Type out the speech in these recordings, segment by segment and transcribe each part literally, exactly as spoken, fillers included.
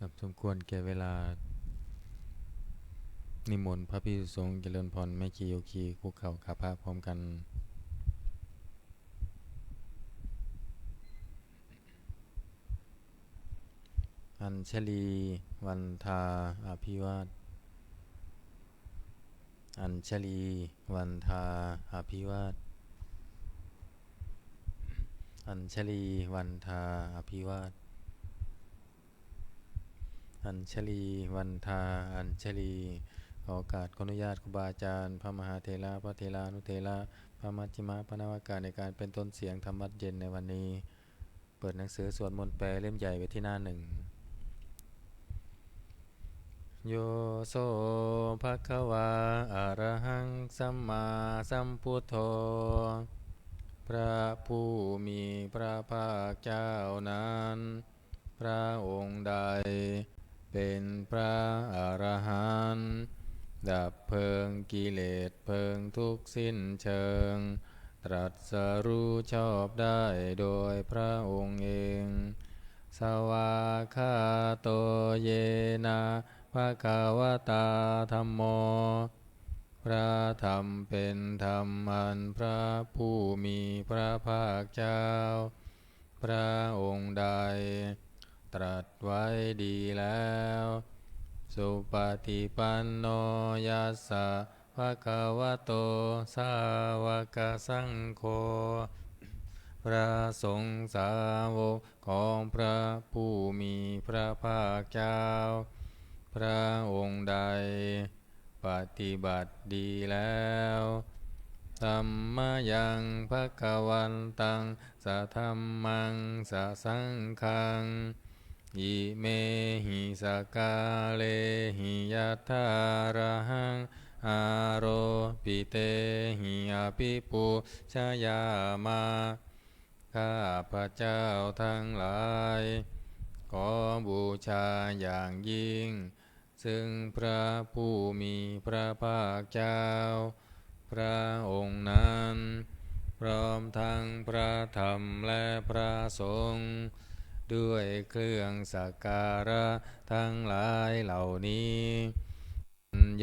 ครับ สมควรแก่เวลา นิมนต์พระภิกษุสงฆ์เจริญพร แม่ชีโยคีคุกเข่ากราบพระพร้อมกัน Añjalī vandā abhivād Añjalī vandā abhivād Añjalī vandā abhivād Añjalī vandā Añjalī ขอโอกาส ขออนุญาตครูบาอาจารย์ พระมหาเถระ พระเถรานุเถระ พระมัชฌิมะ พระนวากะ ในการเป็นต้นเสียงธรรมวัตรเย็นในวันนี้ เปิดหนังสือสวดมนต์แปลเล่มใหญ่ไว้ที่หน้าหนึ่ง Yo so bhagavā arahaṃ sammāsambuddho พระผู้มีพระภาคเจ้านั้น พระองค์ใด เป็นพระอรหันต์ ดับเพลิงกิเลสเพลิงทุกข์สิ้นเชิง ตรัสรู้ชอบได้โดยพระองค์เอง Svākkhāto yena bhagavatā dhammo พระธรรมเป็นธรรมอันพระผู้มีพระภาคเจ้า พระองค์ใด ตรัสไว้ดีแล้ว Supaṭipanno yassa bhagavato sāvakasaṅgho พระสงฆ์สาวกของพระผู้มีพระภาคเจ้า พระองค์ใด ปฏิบัติดีแล้ว Samayaṃ bhagavantaṃ sadhammaṃ sasaṅghaṃ imehi sakkārehi yathārahaṃ āropitehi abhipūjayāma. ข้าพเจ้าทั้งหลาย ขอบูชาอย่างยิ่ง ซึ่งพระผู้มีพระภาคเจ้า พระองค์นั้น พร้อมทั้งพระธรรมและพระสงฆ์ ด้วยเครื่องสักการะทั้งหลายเหล่านี้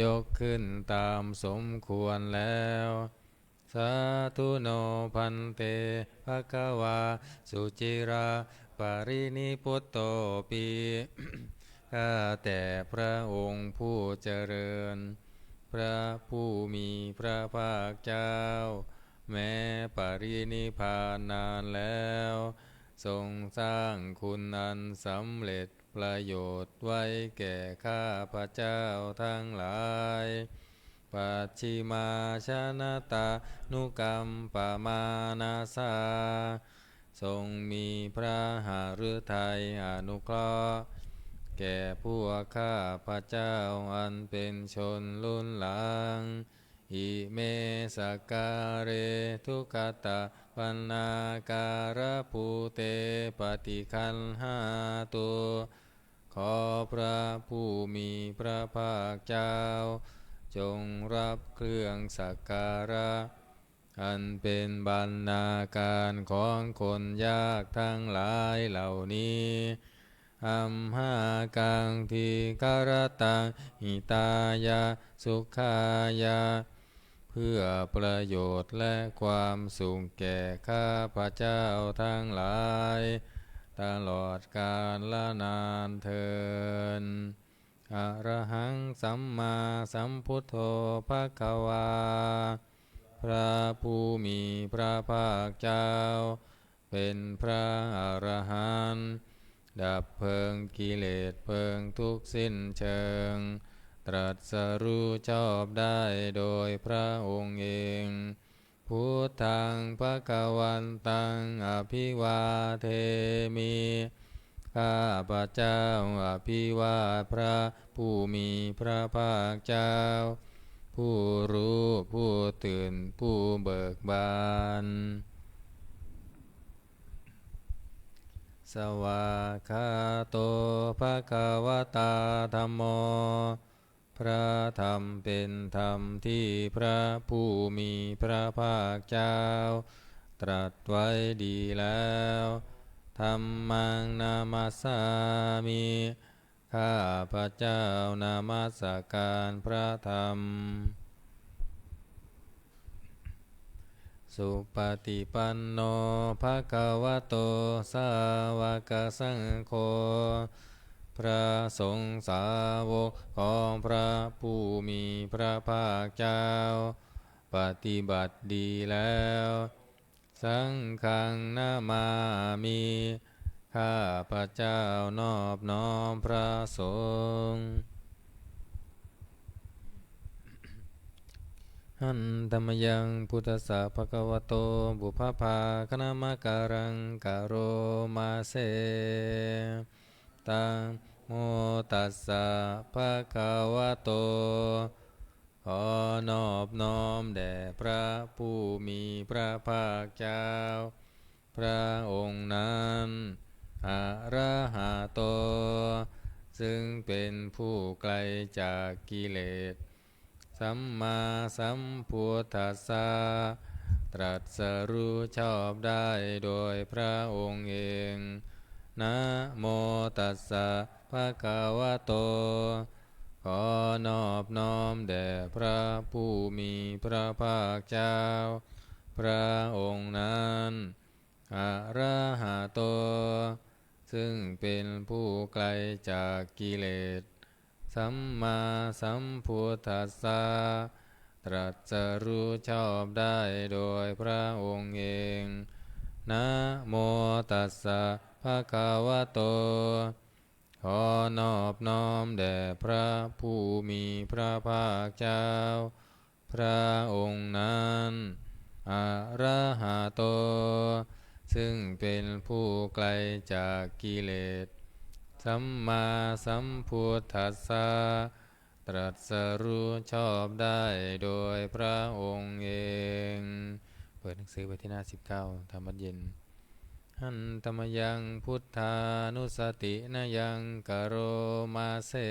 ยกขึ้นตามสมควรแล้ว Sādhu no bhante bhagavā suciraparinibbutopi ข้าแต่พระองค์ผู้เจริญ พระผู้มีพระภาคเจ้า แม้ปรินิพพานนานแล้ว ทรงสร้างคุณอันสำเร็จประโยชน์ไว้แก่ข้าพเจ้าทั้งหลาย Pacchimājanatānukampamānasā ทรงมีพระหฤทัยอนุเคราะห์ แก่พวกข้าพเจ้าอันเป็นชนรุ่นหลัง Ime sakkāre duggatapaṇṇākārabhūte paṭiggaṇhātu ขอพระผู้มีพระภาคเจ้า จงรับเครื่องสักการะ อันเป็นบรรณาการของคนยากทั้งหลายเหล่านี้ Amhākaṃ dīgharattaṃ hitāya sukhāya เพื่อประโยชน์และความสุขแก่ข้าพเจ้าทั้งหลาย ตลอดกาลนานเทอญ Arahaṃ sammāsambuddho bhagavā พระผู้มีพระภาคเจ้า เป็นพระอรหันต์ ดับเพลิงกิเลสเพลิงทุกข์สิ้นเชิง ตรัสรู้ชอบได้โดยพระองค์เอง Buddhaṃ bhagavantaṃ abhivādemi ข้าพเจ้าอภิวาทพระผู้มีพระภาคเจ้า ผู้รู้ผู้ตื่นผู้เบิกบาน Svākkhāto bhagavatā dhammo พระธรรมเป็นธรรมที่พระผู้มีพระภาคเจ้า ตรัสไว้ดีแล้ว Dhammaṃ namassāmi ข้าพเจ้านมัสการพระธรรม Supaṭipanno bhagavato sāvakasaṅgho พระสงฆ์สาวกของพระผู้มีพระภาคเจ้า ปฏิบัติดีแล้ว Saṅghaṃ namāmi ข้าพเจ้านอบน้อมพระสงฆ์ Handa mayaṃ buddhassa bhagavato pubbabhāganamakāraṃ karoma se. Namo tassa bhagavato ขอนอบน้อมแด่พระผู้มีพระภาคเจ้า พระองค์นั้น arahato ซึ่งเป็นผู้ไกลจากกิเลส sammāsambuddhassa ตรัสรู้ชอบได้โดยพระองค์เอง Namo tassa bhagavato ขอนอบน้อมแด่พระผู้มีพระภาคเจ้า พระองค์นั้น arahato ซึ่งเป็นผู้ไกลจากกิเลส sammāsambuddhassa ตรัสรู้ชอบได้โดยพระองค์เอง Namo tassa bhagavato ขอนอบน้อมแด่พระผู้มีพระภาคเจ้า พระองค์นั้น arahato ซึ่งเป็นผู้ไกลจากกิเลส sammāsambuddhassa ตรัสรู้ชอบได้โดยพระองค์เอง เปิดหนังสือไปที่หน้าสิบเก้า ธรรมวัตรเย็น Handa mayaṃ buddhānussatinayaṃ karoma se.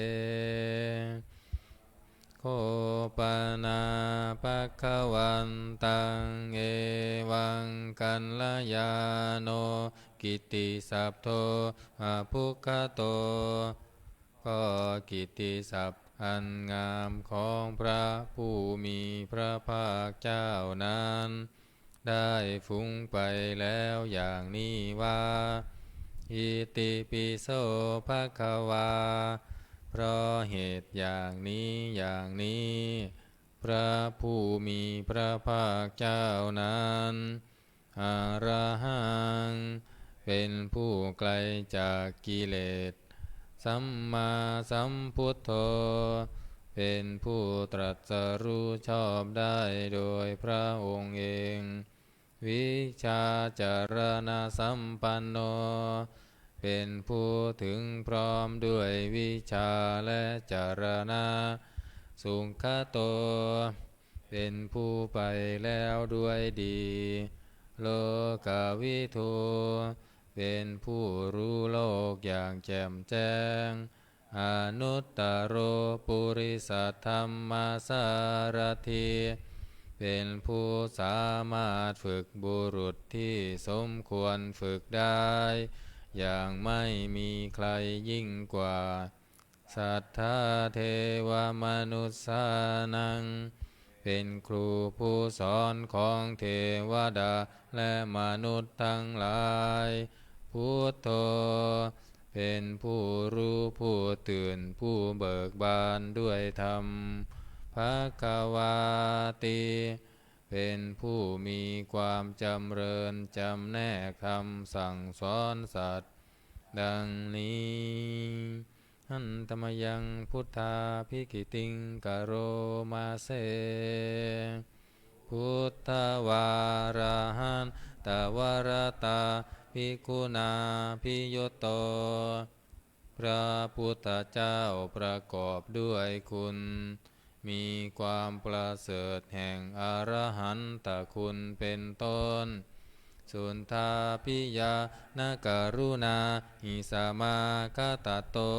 Kho pana bhagavantaṃ evaṃ kalyāṇo kittisabdo abbhuggato. ก็กิตติศัพท์อันงามของพระผู้มีพระภาคเจ้านั้น ได้ฟุ้งไปแล้วอย่างนี้ว่า Itipi so bhagavā เพราะเหตุอย่างนี้อย่างนี้ พระผู้มีพระภาคเจ้านั้น arahaṃ เป็นผู้ไกลจากกิเลส sammāsambuddho เป็นผู้ตรัสรู้ชอบได้โดยพระองค์เอง vijjācaraṇasampanno เป็นผู้ถึงพร้อมด้วยวิชชาและจรณะ sugato เป็นผู้ไปแล้วด้วยดี lokavidū เป็นผู้รู้โลกอย่างแจ่มแจ้ง anuttaro purisadammasārathi เป็นผู้สามารถฝึกบุรุษที่สมควรฝึกได้ อย่างไม่มีใครยิ่งกว่า satthā devamanussānaṃ เป็นครูผู้สอนของเทวดาและมนุษย์ทั้งหลาย buddho เป็นผู้รู้ผู้ตื่นผู้เบิกบานด้วยธรรม bhagavāti เป็นผู้มีความจำเริญจำแนกธรรมสั่งสอนสัตว์ ดังนี้ Handa mayaṃ buddhābhigītiṃ karoma se. Buddhavārahantavaratā bhikkhunā abhiyutto พระพุทธเจ้าประกอบด้วยคุณ มีความประเสริฐแห่งอรหันตคุณเป็นต้น suddhābhiñāṇakaruṇāhi samāgatatto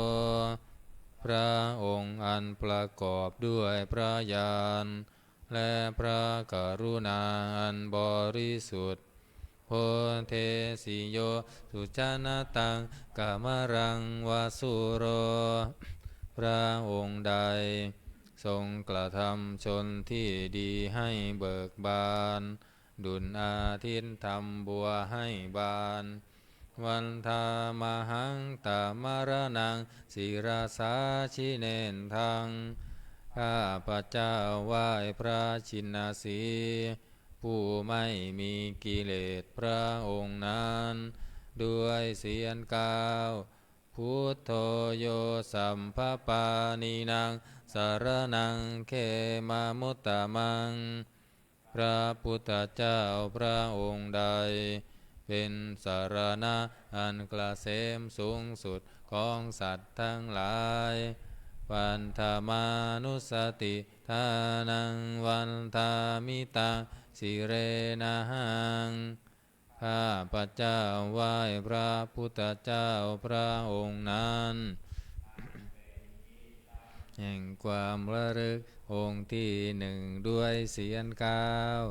พระองค์อันประกอบด้วยพระญาณ และพระกรุณาอันบริสุทธิ์ bodhesi yo sujanataṃ kamalaṃ va sūro. พระองค์ใดทรงกระทำชนที่ดีให้เบิกบาน ดุจอาทิตย์ทำบัวให้บาน Vandāmahaṃ tamaraṇaṃ sirasā jinendaṃ. ข้าพเจ้าไหว้พระชินสีห์ ผู้ไม่มีกิเลส พระองค์นั้น ด้วยเสียงกล่าว Buddho yo sabbapāṇīnaṃ saraṇaṃ khemamuttamaṃ. พระพุทธเจ้าพระองค์ใด เป็นสรณะอันเกษมสูงสุดของสัตว์ทั้งหลาย Paṭhamānussatiṭṭhānaṃ vandāmi taṃ sirenahaṃ. ข้าพเจ้าไหว้พระพุทธเจ้าพระองค์นั้น แห่งความระลึกองค์ที่หนึ่งด้วยเสียงกล่าว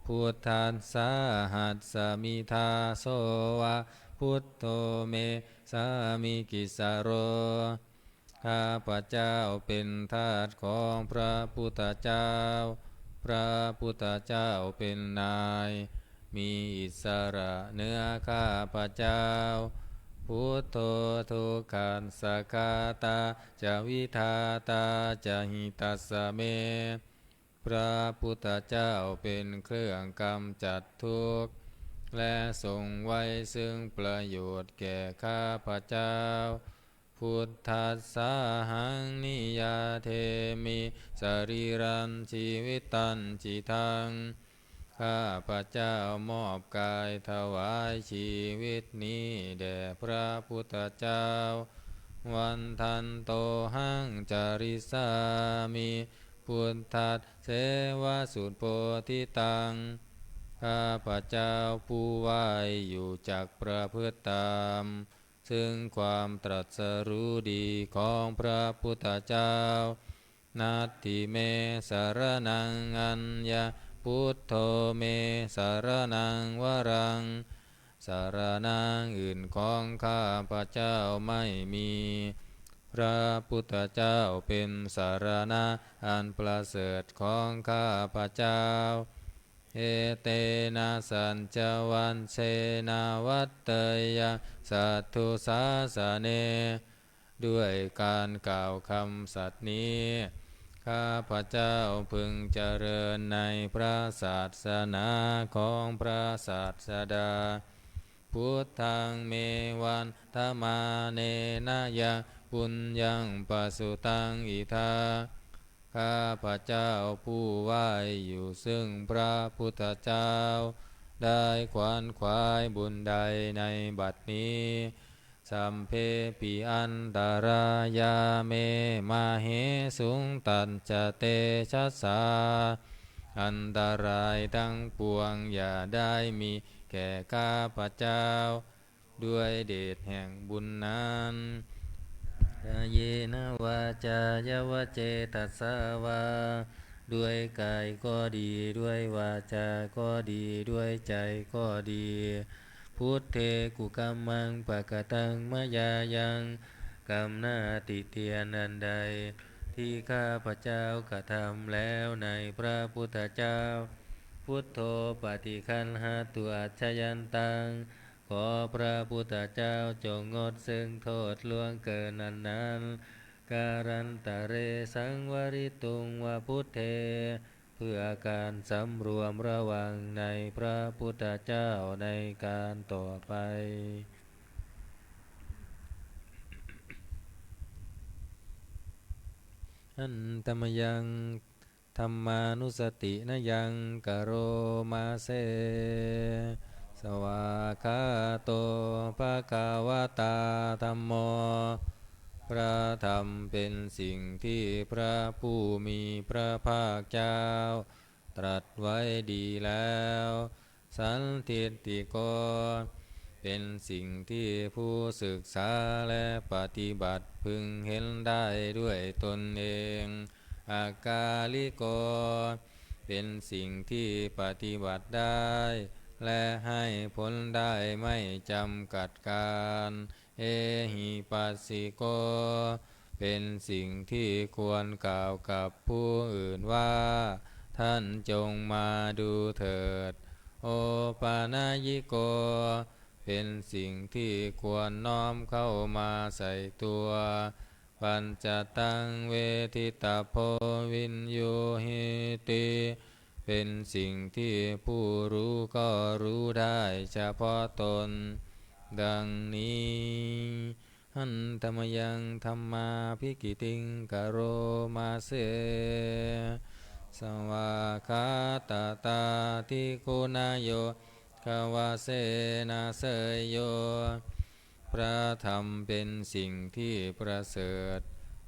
Buddhassāhasmi dāso va, buddho me sāmikissaro. ข้าพเจ้าเป็นทาสของพระพุทธเจ้า พระพุทธเจ้าเป็นนาย มีอิสระเหนือข้าพเจ้า Buddho dukkhassa ghātā ca vidhātā ca hitassa me. พระพุทธเจ้าเป็นเครื่องกำจัดทุกข์ และทรงไว้ซึ่งประโยชน์แก่ข้าพเจ้า Buddhassāhaṃ niyyādemi sarīrañjīvitañcidaṃ. ข้าพเจ้ามอบกายถวายชีวิตนี้แด่พระพุทธเจ้า Vandantohaṃ carissāmi buddhasseva subodhitaṃ. ข้าพเจ้าผู้ไหว้อยู่จักประพฤติตาม ซึ่งความตรัสรู้ดีของพระพุทธเจ้า Natthi me saraṇaṃ aññaṃ, buddho me saraṇaṃ varaṃ. สรณะอื่นของข้าพเจ้าไม่มี พระพุทธเจ้าเป็นสรณะอันประเสริฐของข้าพเจ้า Etena saccavajjena vaḍḍheyyaṃ satthu sāsane. ด้วยการกล่าวคำสัตย์นี้ ข้าพเจ้าพึงเจริญในพระศาสนาของพระศาสดา Buddhaṃ me vandamānena yaṃ puññaṃ pasutaṃ idha. ข้าพเจ้าผู้ไหว้อยู่ซึ่งพระพุทธเจ้า ได้ขวนขวายบุญใดในบัดนี้ Sabbepi antarāyā me māhesuṃ tacca tejasā. อันตรายทั้งปวงอย่าได้มีแก่ข้าพเจ้า ด้วยเดชแห่งบุญนั้น Kāyena vācāya va cetasā vā. ด้วยกายก็ดี ด้วยวาจาก็ดี ด้วยใจก็ดี Buddhe kukammaṃ pakataṃ mayā yaṃ. กรรมหน้าติเตียนอันใด ที่ข้าพเจ้ากระทำแล้วในพระพุทธเจ้า Buddho paṭiggaṇhatu accayantaṃ. ขอพระพุทธเจ้าจงงดซึ่งโทษล่วงเกินอันนั้น Kālantare saṃvarituṃ va buddhe. เพื่อการสำรวมระวังในพระพุทธเจ้าในการต่อไป Handa mayaṃ dhammānussatinayaṃ karoma se. Svākkhāto bhagavatā dhammo. พระธรรมเป็นสิ่งที่พระผู้มีพระภาคเจ้าตรัสไว้ดีแล้ว Sandiṭṭhiko เป็นสิ่งที่ผู้ศึกษาและปฏิบัติพึงเห็นได้ด้วยตนเอง Akāliko เป็นสิ่งที่ปฏิบัติได้ และให้ผลได้ไม่จำกัดกาล ehipassiko เป็นสิ่งที่ควรกล่าวกับผู้อื่นว่า ท่านจงมาดูเถิด opanayiko เป็นสิ่งที่ควรน้อมเข้ามาใส่ตัว paccattaṃ veditabbo viññūhīti เป็นสิ่งที่ผู้รู้ก็รู้ได้เฉพาะตน ดังนี้ Handa mayaṃ dhammābhigītiṃ karoma se. Svākkhātatādiguṇayogavasena seyyo. พระธรรมเป็นสิ่งที่ประเสริฐ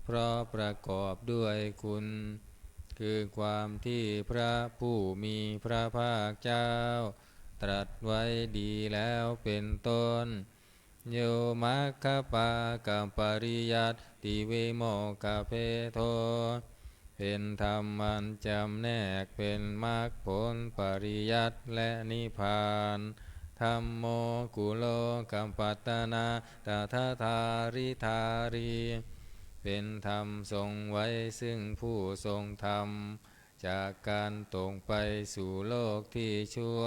เพราะประกอบด้วยคุณ คือความที่พระผู้มีพระภาคเจ้า ตรัสไว้ดีแล้วเป็นต้น Yo maggapākapariyattivimokkhabhedo เป็นธรรมอันจำแนกเป็นมรรคผลปริยัติและนิพพาน Dhammo kulokapatanā tadadhāridhārī เป็นธรรมทรงไว้ซึ่งผู้ทรงธรรม จากการตกไปสู่โลกที่ชั่ว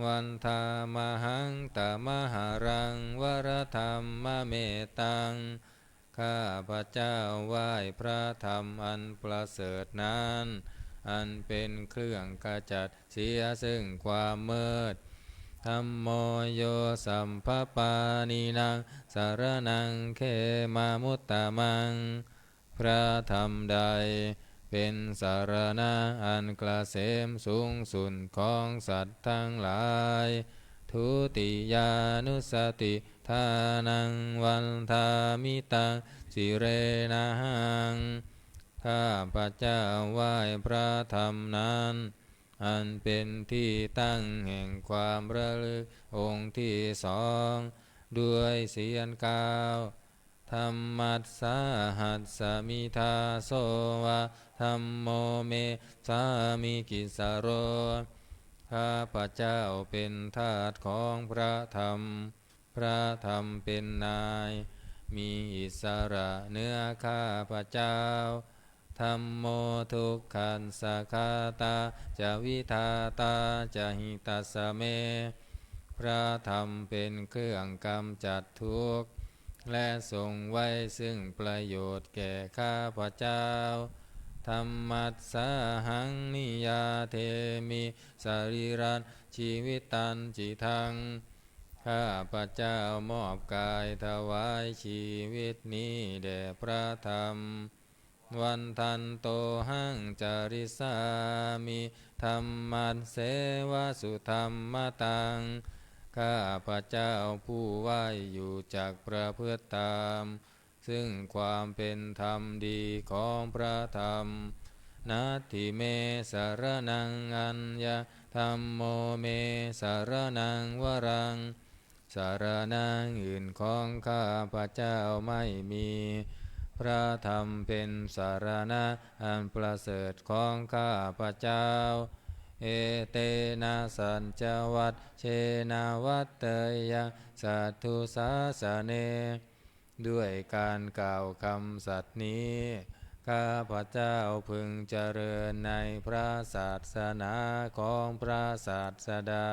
Vandāmahaṃ tamaharaṃ varadhammametaṃ ข้าพเจ้าไหว้พระธรรมอันประเสริฐนั้น อันเป็นเครื่องขจัดเสียซึ่งความมืด Dhammo yo sabbapāṇīnaṃ saraṇaṃ khemamuttamaṃ พระธรรมใดเป็นสรณะอันเกษมสูงสุดของสัตว์ทั้งหลาย Dutiyānussatiṭṭhānaṃ vandāmi taṃ sirenahaṃ ข้าพเจ้าไหว้พระธรรมนั้น อันเป็นที่ตั้งแห่งความระลึกองค์ที่สอง ด้วยเสียงกล่าว Dhammassāhasmi dāso va dhammo me sāmikissaro ข้าพเจ้าเป็นทาสของพระธรรม พระธรรมเป็นนาย มีอิสระเหนือข้าพเจ้า Dhammo dukkhassa ghātā ca vidhātā ca hitassa me พระธรรมเป็นเครื่องกำจัดทุกข์ และทรงไว้ซึ่งประโยชน์แก่ข้าพเจ้า Dhammassāhaṃ niyyādemi sarīrañjīvitañcidaṃ ข้าพเจ้ามอบกายถวายชีวิตนี้แด่พระธรรม Vandantohaṃ carissāmi dhammasseva sudhammataṃ ข้าพเจ้าผู้ไหว้อยู่จักประพฤติตาม ซึ่งความเป็นธรรมดีของพระธรรม Natthi me saraṇaṃ aññaṃ dhammo me saraṇaṃ varaṃ สรณะอื่นของข้าพเจ้าไม่มี พระธรรมเป็นสรณะอันประเสริฐของข้าพเจ้า Etena saccavajjena vaḍḍheyyaṃ satthu sāsane ด้วยการกล่าวคำสัตย์นี้ ข้าพเจ้าพึงเจริญในพระศาสนาของพระศาสดา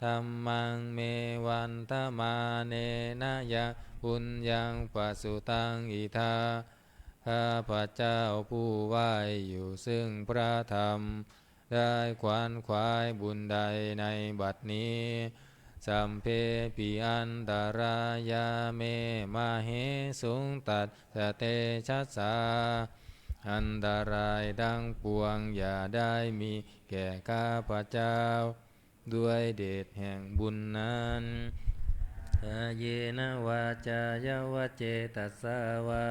Dhammaṃ me vandamānena yaṃ puññaṃ pasutaṃ idha ข้าพเจ้าผู้ไหว้อยู่ซึ่งพระธรรม ได้ขวนขวายบุญใดในบัดนี้ Sabbepi antarāyā me māhesuṃ tassa tejasā อันตรายทั้งปวงอย่าได้มีแก่ข้าพเจ้า ด้วยเดชแห่งบุญนั้น Kāyena vācāya va cetasā vā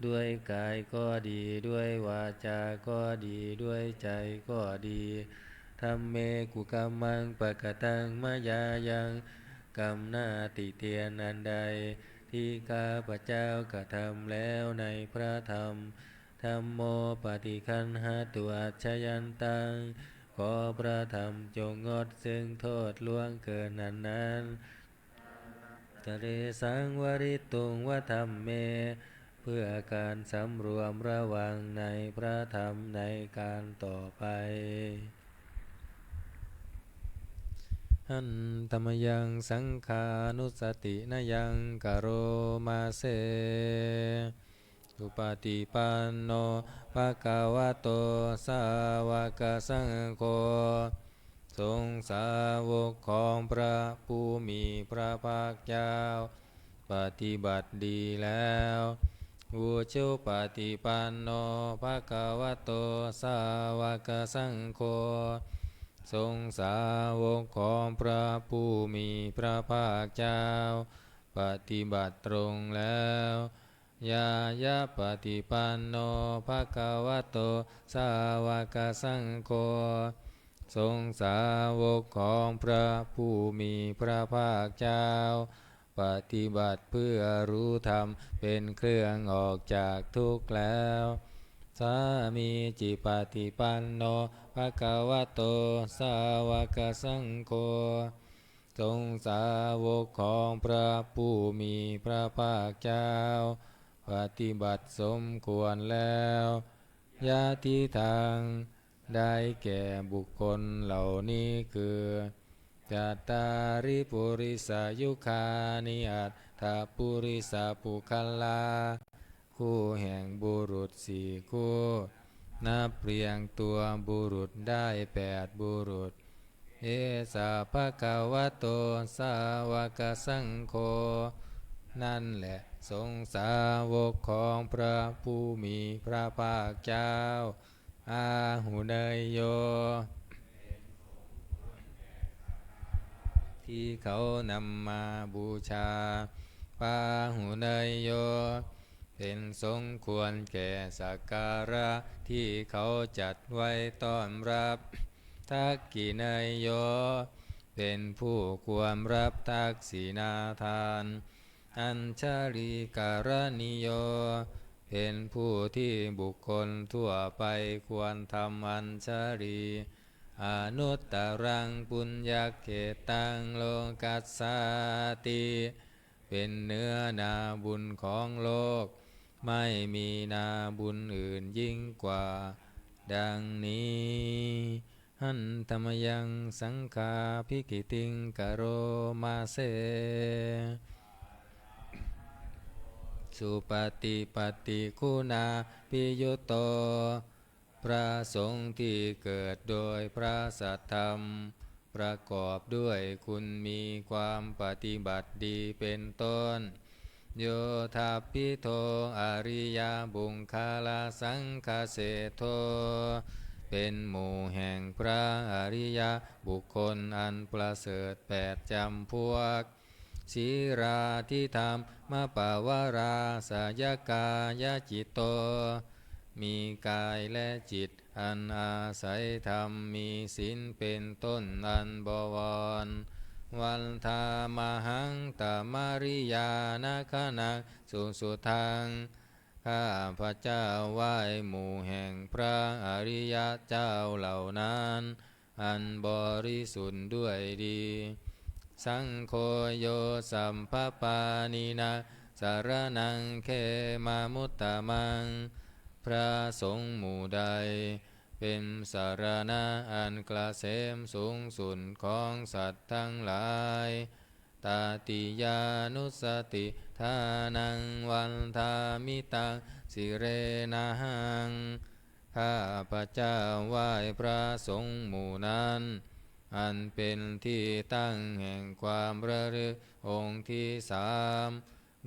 ด้วยกายก็ดี ด้วยวาจาก็ดี ด้วยใจก็ดี Dhamme kukammaṃ pakataṃ mayā yaṃ กรรมหน้าติเตียนอันใด ที่ข้าพเจ้ากระทำแล้วในพระธรรม Dhammo paṭiggaṇhatu accayantaṃ ขอพระธรรมจงงดซึ่งโทษล่วงเกินอันนั้น Tare saṃvarituṃ va dhamme เพื่อการสำรวมระวังในพระธรรมในการต่อไป Handa mayaṃ saṅghānussatinayaṃ karoma se. Supaṭipanno bhagavato sāvakasaṅgho สงฆ์สาวกของพระผู้มีพระภาคเจ้า ปฏิบัติดีแล้ว Ujupaṭipanno bhagavato sāvakasaṅgho สงฆ์สาวกของพระผู้มีพระภาคเจ้า ปฏิบัติตรงแล้ว Ñāyapaṭipanno bhagavato sāvakasaṅgho สงฆ์สาวกของพระผู้มีพระภาคเจ้า ปฏิบัติเพื่อรู้ธรรมเป็นเครื่องออกจากทุกข์แล้ว Sāmīcipaṭipanno bhagavato sāvakasaṅgho สงฆ์สาวกของพระผู้มีพระภาคเจ้า ปฏิบัติสมควรแล้ว Yadidaṃ ได้แก่บุคคลเหล่านี้คือ Cattāri purisayugāni aṭṭha purisapuggalā คู่แห่งบุรุษสี่คู่ นับเรียงตัวบุรุษได้แปดบุรุษ Esa bhagavato sāvakasaṅgho นั่นแหละสงฆ์สาวกของพระผู้มีพระภาคเจ้า Āhuneyyo ที่เขานำมาบูชา Pāhuneyyo เป็นสมควรแก่สักการะที่เขาจัดไว้ต้อนรับ Dakkhiṇeyyo เป็นผู้ควรรับทักษิณาทาน Añjalikaraṇīyo เป็นผู้ที่บุคคลทั่วไปควรทำอัญชลี Anuttaraṃ puññakkhettaṃ lokassāti เป็นเนื้อนาบุญของโลก ไม่มีนาบุญอื่นยิ่งกว่า ดังนี้ Handa mayaṃ saṅghābhigītiṃ karoma se. Supaṭipattiguṇābhiyutto พระสงฆ์ที่เกิดโดยพระสัทธรรม ประกอบด้วยคุณมีความปฏิบัติดีเป็นต้น Yoṭṭhabbidho ariyapuggalasaṅghaseṭṭho เป็นหมู่แห่งพระอริยบุคคลอันประเสริฐแปดจำพวก Sīlādidhammapavarāsayakāyacitto มีกายและจิตอันอาศัยธรรมมีศีลเป็นต้นอันบวร Vandāmahaṃ tamariyāna gaṇaṃ susuddhaṃ ข้าพระเจ้าไหว้หมู่แห่งพระอริยเจ้าเหล่านั้น อันบริสุทธิ์ด้วยดี Saṅgho yo sabbapāṇīnaṃ saraṇaṃ khemamuttamaṃ พระสงฆ์หมู่ใด เป็นสรณะอันเกษมสูงสุดของสัตว์ทั้งหลาย Tatiyānussatiṭṭhānaṃ vandāmi taṃ sirenahaṃ ข้าพระเจ้าไหว้พระสงฆ์หมู่นั้น อันเป็นที่ตั้งแห่งความระลึกองค์ที่สาม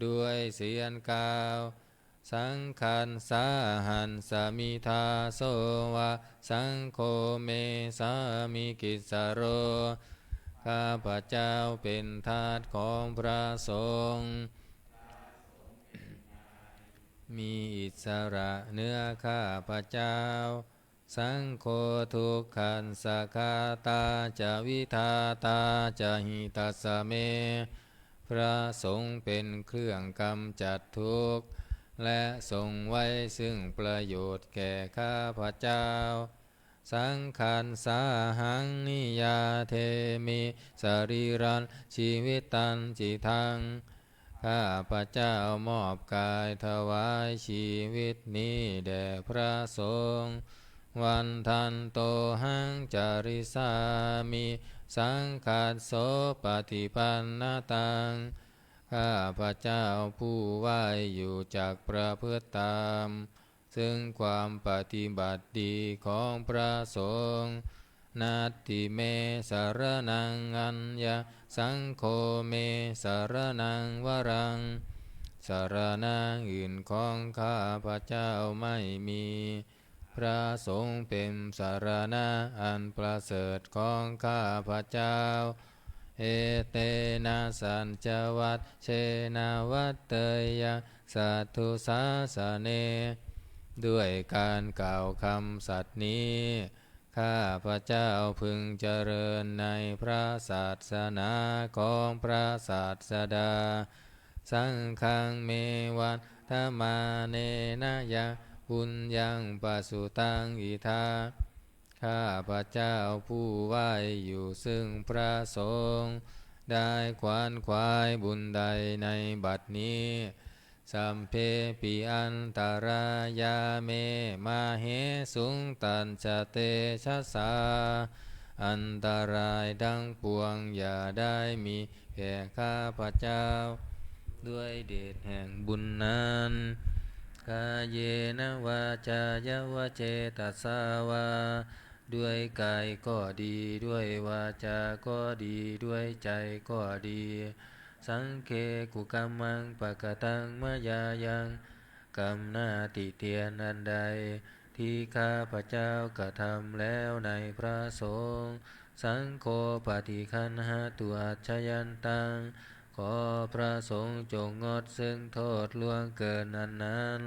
ด้วยเสียงกล่าว Saṅghassāhasmi dāso va saṅgho me sāmikissaro ข้าพเจ้าเป็นทาสของพระสงฆ์ มีอิสระเหนือข้าพระเจ้า Saṅgho dukkhassa ghātā ca vidhātā ca hitassa me พระสงฆ์เป็นเครื่องกำจัดทุกข์ และทรงไว้ซึ่งประโยชน์แก่ข้าพระเจ้า Saṅghassāhaṃ niyyādemi sarīrañjīvitañcidaṃ. ข้าพเจ้ามอบกายถวายชีวิตนี้แด่พระสงฆ์ Vandantohaṃ carissāmi saṅghassopaṭipannataṃ. ข้าพเจ้าผู้ไหว้อยู่จักประพฤติตาม ซึ่งความปฏิบัติดีของพระสงฆ์ Natthi me saraṇaṃ aññaṃ saṅgho me saraṇaṃ varaṃ. สรณะอื่นของข้าพเจ้าไม่มี พระสงฆ์เป็นสรณะอันประเสริฐของข้าพเจ้า Etena saccavajjena vaḍḍheyyaṃ satthu sāsane. ด้วยการกล่าวคำสัตย์นี้ ข้าพเจ้าพึงเจริญในพระศาสนาของพระศาสดา Saṅghaṃ me vandamānena yaṃ puññaṃ pasutaṃ idha. ข้าพเจ้าผู้ไหว้อยู่ซึ่งพระสงฆ์ ได้ขวนขวายบุญใดในบัดนี้ Sabbepi antarāyā me māhesuṃ tassa tejasā. อันตรายทั้งปวงอย่าได้มีแก่ข้าพเจ้า ด้วยเดชแห่งบุญนั้น Kāyena vācāya va cetasā vā. ด้วยกายก็ดี ด้วยวาจาก็ดี ด้วยใจก็ดี Saṅghe kukammaṃ pakataṃ mayā yaṃ. กรรมหน้าติเตียนอันใด ที่ข้าพเจ้ากระทำแล้วในพระสงฆ์ Saṅgho paṭiggaṇhatu accayantaṃ. ขอพระสงฆ์จงงดซึ่งโทษล่วงเกินอันนั้น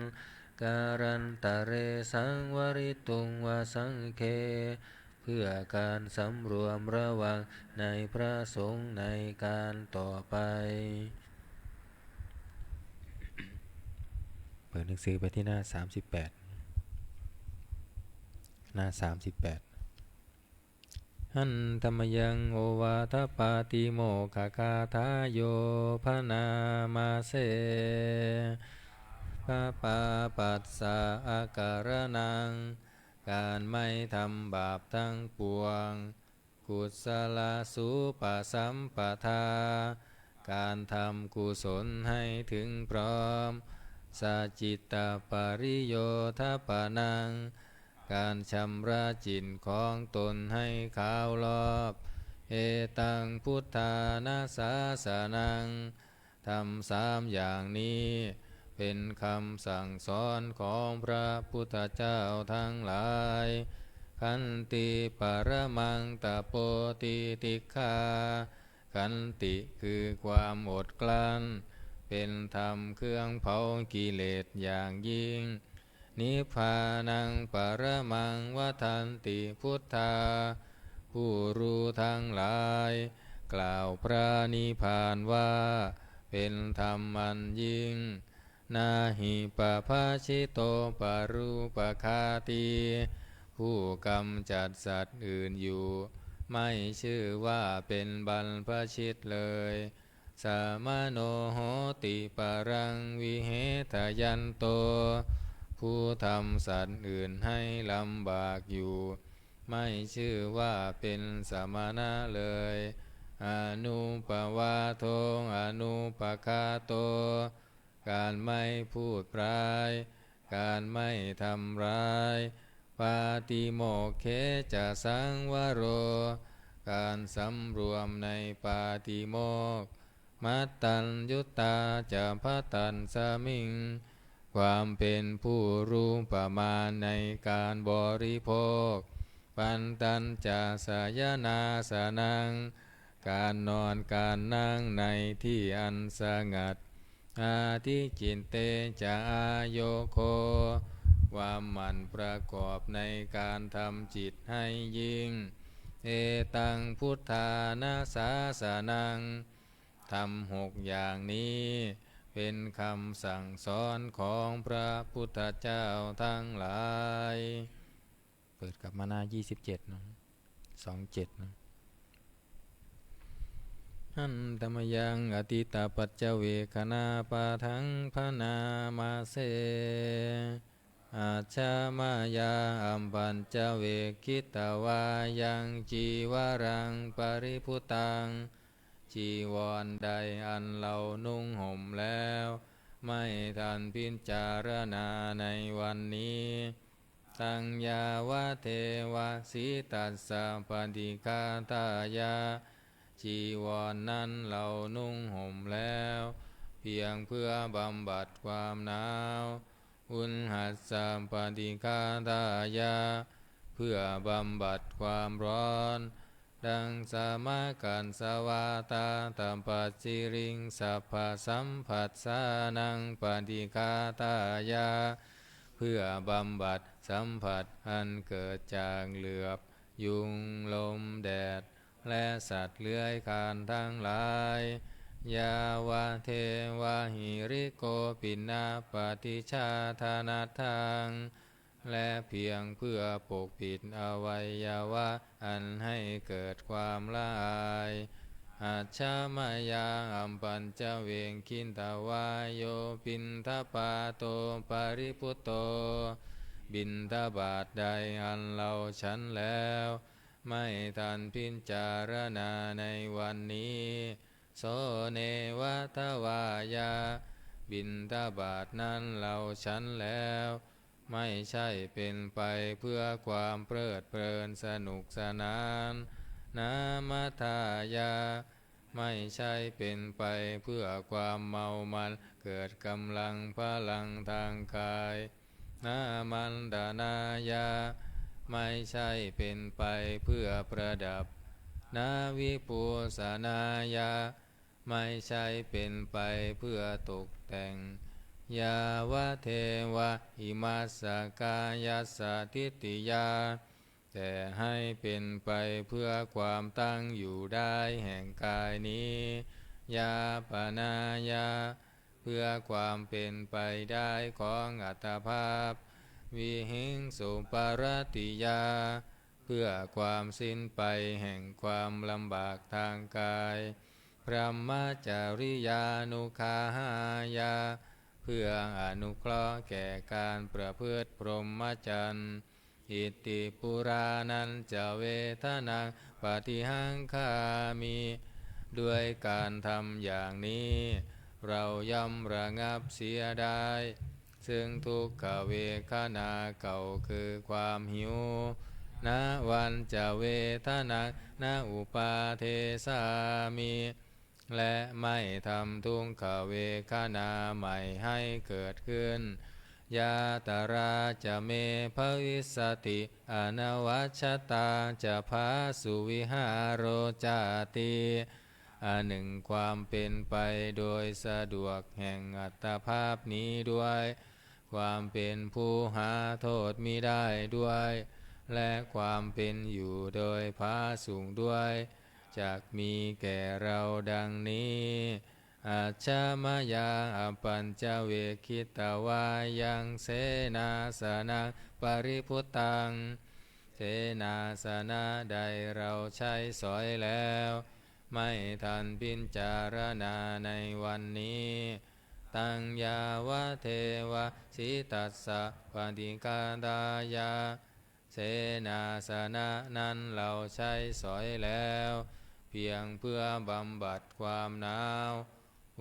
Kālantare saṃvarituṃ va saṅghe. เพื่อการสำรวมระวังในพระสงฆ์ในการต่อไป เปิดหนังสือไปที่หน้าสามสิบแปด หน้าสามสิบแปด Handa mayaṃ ovādapātimokkhaṃ gāthāyo bhaṇāma se. Pāpā passa akaraṇaṃ. การไม่ทำบาปทั้งปวง Kusalasupasampadā. การทำกุศลให้ถึงพร้อม Sacittapariyothapanaṃ. การชำระจิตของตนให้ขาวรอบ Etaṃ buddhāna sāsanaṃ. ธรรมสามอย่างนี้เป็นคำสั่งสอนของพระพุทธเจ้าทั้งหลาย Khanti paramaṃ tapo titikkhā. ขันติคือความอดกลั้น เป็นธรรมเครื่องเผากิเลสอย่างยิ่ง Nibbānaṃ paramaṃ vadanti buddhā. ผู้รู้ทั้งหลายกล่าวพระนิพพานว่าเป็นธรรมอันยิ่ง Na hi pabbajito parūpaghātī. ผู้กำจัดสัตว์อื่นอยู่ ไม่ชื่อว่าเป็นบรรพชิตเลย Samaṇo hoti paraṃ vihetayanto. ผู้ทำสัตว์อื่นให้ลำบากอยู่ ไม่ชื่อว่าเป็นสมณะเลย Anuppavādo anupaghāto. การไม่พูดร้าย การไม่ทำร้าย Pātimokkhe ca saṃvaro. การสำรวมในปาติโมกข์ Mattaññutā ca bhaddasmiṃ. ความเป็นผู้รู้ประมาณในการบริโภค Pantañca sayanāsanaṃ. การนอนการนั่งในที่อันสงัด Ādiccitte ca āyogo. ความหมั่นประกอบในการทำจิตให้ยิ่ง Etaṃ buddhāna sāsanaṃ. ธรรมหกอย่างนี้เป็นคำสั่งสอนของพระพุทธเจ้าทั้งหลาย กิดกับมาหน้ายี่สิบเจ็ดเนาะ สองเจ็ดเนาะ Handa mayaṃ atītapaccavekkhaṇapāṭhaṃ bhaṇāma se. Ajja mayā apaccavekkhitvā yaṃ cīvaraṃ paribhuttaṃ. จีวรใดอันเรานุ่งห่มแล้ว ไม่ทันพิจารณาในวันนี้ Taṃ yāvadeva sītassa paṭighātāya. จีวรนั้นเรานุ่งห่มแล้ว เพียงเพื่อบำบัดความหนาว Uṇhassa paṭighātāya. เพื่อบำบัดความร้อน Dasamakasavātātapasiriṃsapasamphassānaṃ paṭighātāya. เพื่อบำบัดสัมผัสอันเกิดจากเหลือบ ยุง ลม แดด และสัตว์เลื้อยคลานทั้งหลาย Yāvadeva hirikopinapaṭicchādanatthaṃและเพียงเพื่อปกปิดอวัยวะอันให้เกิดความละอาย Ajja mayā apaccavekkhitvā yo piṇḍapāto paribhutto. บิณฑบาตใดอันเราฉันแล้ว ไม่ทันพิจารณาในวันนี้ So neva davāya. บิณฑบาตนั้นเราฉันแล้ว ไม่ใช่เป็นไปเพื่อความเพลิดเพลินสนุกสนาน Na madāya. ไม่ใช่เป็นไปเพื่อความเมามันเกิดกำลังพลังทางกาย Na maṇḍanāya. ไม่ใช่เป็นไปเพื่อประดับ Na vibhūsanāya. ไม่ใช่เป็นไปเพื่อตกแต่ง Yāvadeva imassa kāyassa ṭhitiyā. แต่ให้เป็นไปเพื่อความตั้งอยู่ได้แห่งกายนี้ Yāpanāya. เพื่อความเป็นไปได้ของอัตภาพ Vihiṃsuparatiyā. เพื่อความสิ้นไปแห่งความลำบากทางกาย Brahmacariyānuggahāya. เพื่ออนุเคราะห์แก่การประพฤติพรหมจรรย์ Iti purāṇañca vedanaṃ paṭihaṅkhāmi. ด้วยการทำอย่างนี้ เราย่อมระงับเสียได้ ซึ่งทุกขเวทนาเก่าคือความหิว Navañca vedanaṃ na uppādessāmi. และไม่ทำทุกขเวทนาใหม่ให้เกิดขึ้น Yātrā ca me bhavissati anavajjatā ca phāsuvihāro cāti. อันหนึ่งความเป็นไปโดยสะดวกแห่งอัตภาพนี้ด้วย ความเป็นผู้หาโทษมิได้ด้วย และความเป็นอยู่โดยผาสุกด้วย จักมีแก่เราดังนี้ Ajja mayā apaccavekkhitvā yaṃ senāsanaṃ paribhuttaṃ. เสนาสนะใดเราใช้สอยแล้ว ไม่ทันพิจารณาในวันนี้ Taṃ yāvadeva sītassa paṭighātāya. เสนาสนะนั้นเราใช้สอยแล้ว เพียงเพื่อบำบัดความหนาว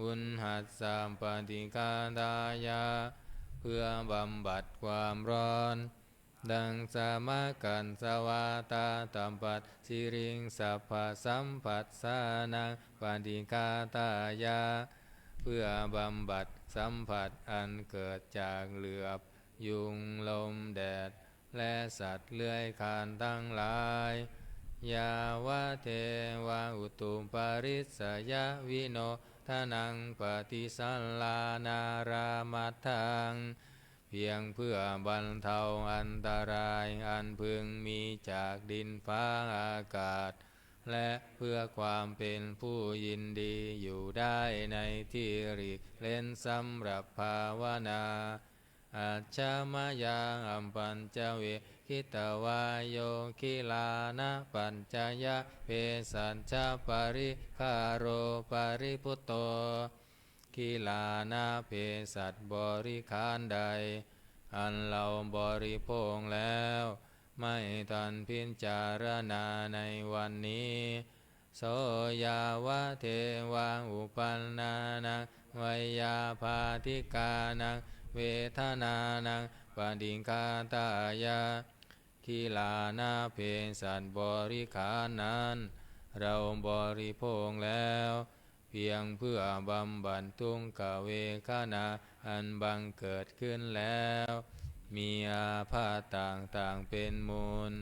Uṇhassa paṭighātāya. เพื่อบำบัดความร้อน Dasamakasavātātapasiriṃsapasamphassānaṃ paṭighātāya. เพื่อบำบัดสัมผัสอันเกิดจากเหลือบ ยุง ลม แดด และสัตว์เลื้อยคลานทั้งหลาย Yāvadeva utuparissayavinodanaṃ paṭisallānārāmatthaṃ. เพียงเพื่อบรรเทาอันตรายอันพึงมีจากดินฟ้าอากาศ และเพื่อความเป็นผู้ยินดีอยู่ได้ในที่หลีกเร้นสำหรับภาวนา Ajja mayā apaccavekkhitvā yo gilānapaccayabhesajjaparikkhāro paribhutto, gilānaเภสัชบริขารใด อันเราบริโภคแล้ว ไม่ทันพิจารณาในวันนี้ so yāvadeva uppannānaṃ veyyābādhikānaṃ vedanānaṃ paṭighātāya, กิลานาเภสัชบริขารนั้น เราบริโภคแล้ว เพียงเพื่อบำบัดทุกขเวทนาอันบังเกิดขึ้นแล้ว มีอาพาธต่างๆเป็นมูล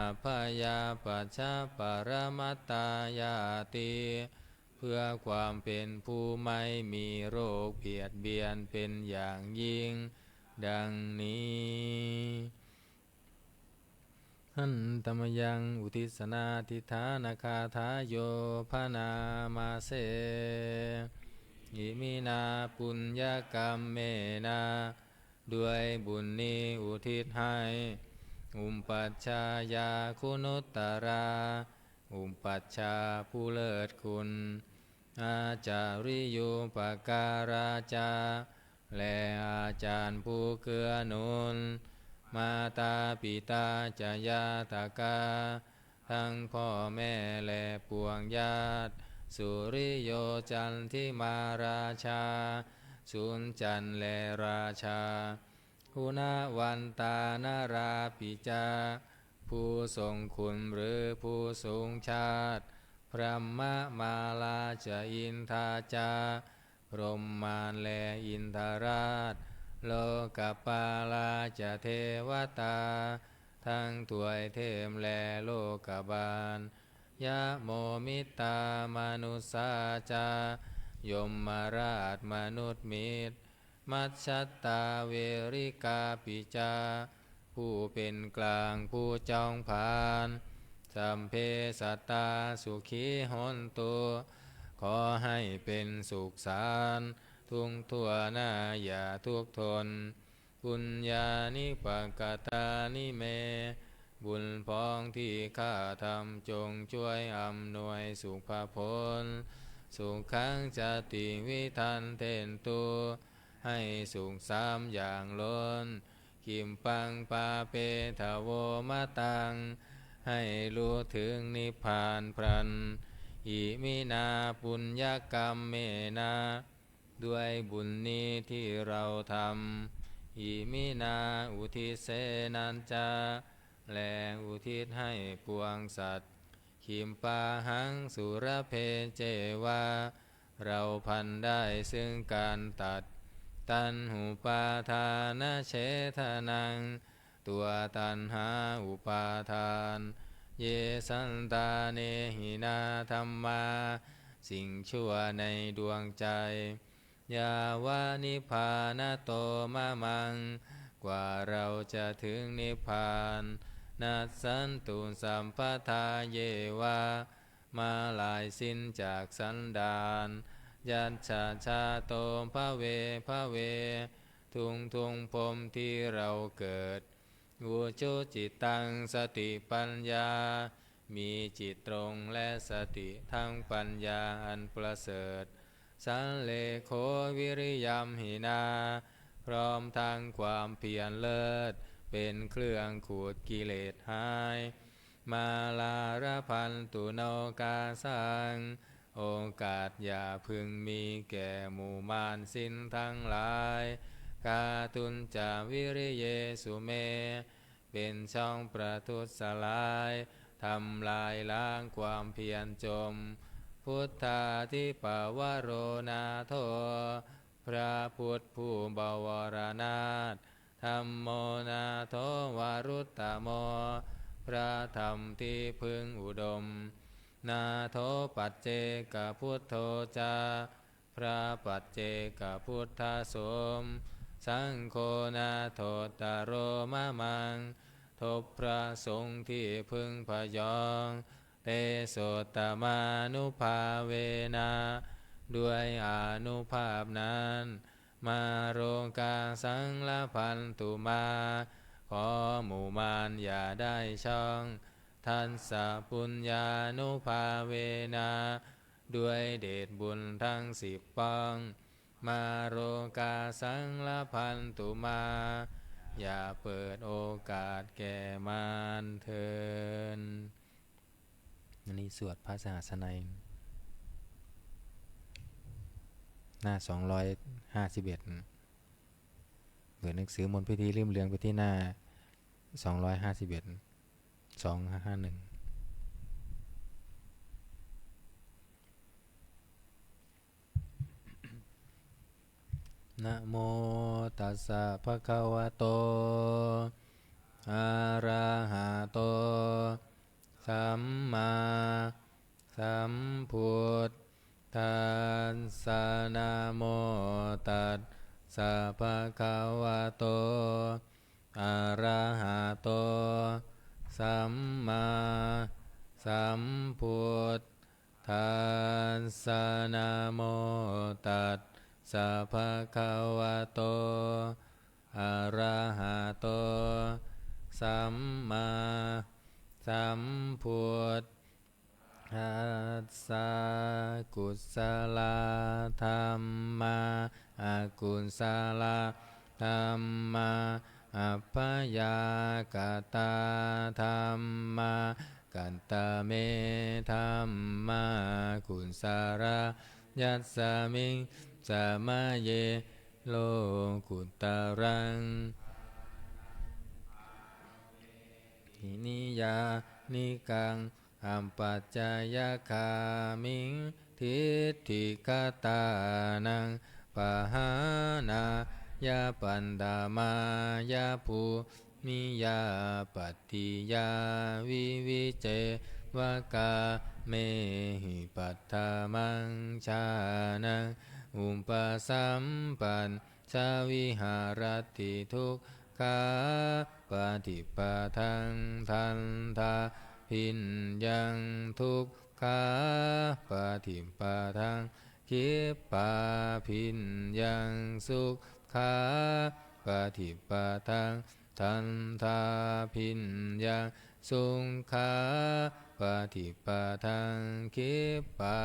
abyāpajjhaparamatāyāti เพื่อความเป็นผู้ไม่มีโรคเบียดเบียนเป็นอย่างยิ่ง ดังนี้ Handa mayaṃ uddissanādhiṭṭhānagāthāyo bhaṇāma se. Iminā puññakammena ด้วยบุญนี้อุทิศให้ upajjhāyā guṇuttarā อุปัชฌาย์ผู้เลิศคุณ ācariyūpakārā ca และอาจารย์ผู้เกื้อหนุน mātā pitā ca ñātakā ทั้งพ่อแม่และปวงญาติ suriyo candimā rājā สุริย์จันทร์และราชา guṇavantā narāpi ca ผู้ทรงคุณหรือผู้สูงชาติ brahmamārā ca indā ca พรหมมารและอินทราช lokapālā ca devatā ทั้งทวยเทพและโลกบาล yamo mittā manussā ca ยมราชมนุษย์มิตร majjhattā verikāpi ca ผู้เป็นกลางผู้จองผลาญ sabbe sattā sukhī hontu ขอให้เป็นสุขสันต์ ทุกข์ทั่วหน้าอย่าทุกข์ทน puññāni pakatāni me บุญพ้องที่ข้าทำจงช่วยอำนวยสุขผล sukhañca tividhaṃ dentu ให้สุขสามอย่างล้น khippaṃ pāpetha vo mataṃ ให้รู้ถึงนิพพานพลัน iminā puññakammena ด้วยบุญนี้ที่เราทำ iminā uddissenā ca และอุทิศให้ปวงสัตว์ khippāhaṃ sulabhe ceva เราพลันได้ซึ่งการตัด taṇhupādānachedanaṃ ตัวตัณหาอุปาทาน ye santāne hinā dhammā สิ่งชั่วในดวงใจ yāva nibbānato mamaṃ กว่าเราจะถึงนิพพาน nassantu sabbadā yeva มาลายสิ้นจากสันดาน yattha jāto bhave bhave ทุกๆภพที่เราเกิด ujucittaṃ satipaññā มีจิตตรงและสติทั้งปัญญาอันประเสริฐ sallekho viriyamhinā พร้อมทั้งความเพียรเลิศ เป็นเครื่องขูดกิเลสหาย mārā labhantu nokāsaṃ โอกาสอย่าพึงมีแก่หมู่มารสิ้นทั้งหลาย kātuñca viriyesu me เป็นช่องประทุษร้าย ทำลายล้างความเพียรจม buddhādhipavaro nātho พระพุทธผู้บวรนาถ dhammo nātho varuttamo พระธรรมที่พึ่งอุดม nātho paccekabuddho ca พระปัจเจกพุทธสม saṅgho nāthottaro mamaṃ ทบพระสงฆ์ที่พึ่งพยอง tesottamānubhāvena ด้วยอานุภาพนั้น Mārokāsaṃ labhantu mā, ขอหมู่มารอย่าได้ช่อง Dassapuññānubhāvena ด้วยเดชบุญทั้งสิบปอง Mārokāsaṃ labhantu mā อย่าเปิดโอกาสแก่มารเถิด อันนี้สวดพระสหัสสนัย หน้า สองร้อยห้าสิบเอ็ด เปิดหนังสือมนต์พิธีริมเหลืองไปที่หน้า สองร้อยห้าสิบเอ็ด สองห้าห้าหนึ่ง Namo tassa bhagavato arahato sammāsambuddhassa. Namo tassa bhagavato arahato sammāsambuddhassa. Namo tassa bhagavato arahato sammāsambuddhassa. Kusalā dhammā akusalā dhammā abyākatā dhammā. Katame dhammā kusalā? Yasmiṃ samaye lokuttaraṃ niyyānikaṃ apacayagāmiṃ diṭṭhigatānaṃ pahānāya paṭhamāya bhūmiyā pattiyā vivicceva kāmehi paṭhamaṃ jhānaṃ upasampajja viharati dukkhāpaṭipadaṃ dandhābhiññaṃ dukkhāpaṭipadaṃ khippābhiññaṃ sukhāpaṭipadaṃ dandhābhiññaṃ sukhāpaṭipadaṃ khippābhiññaṃ.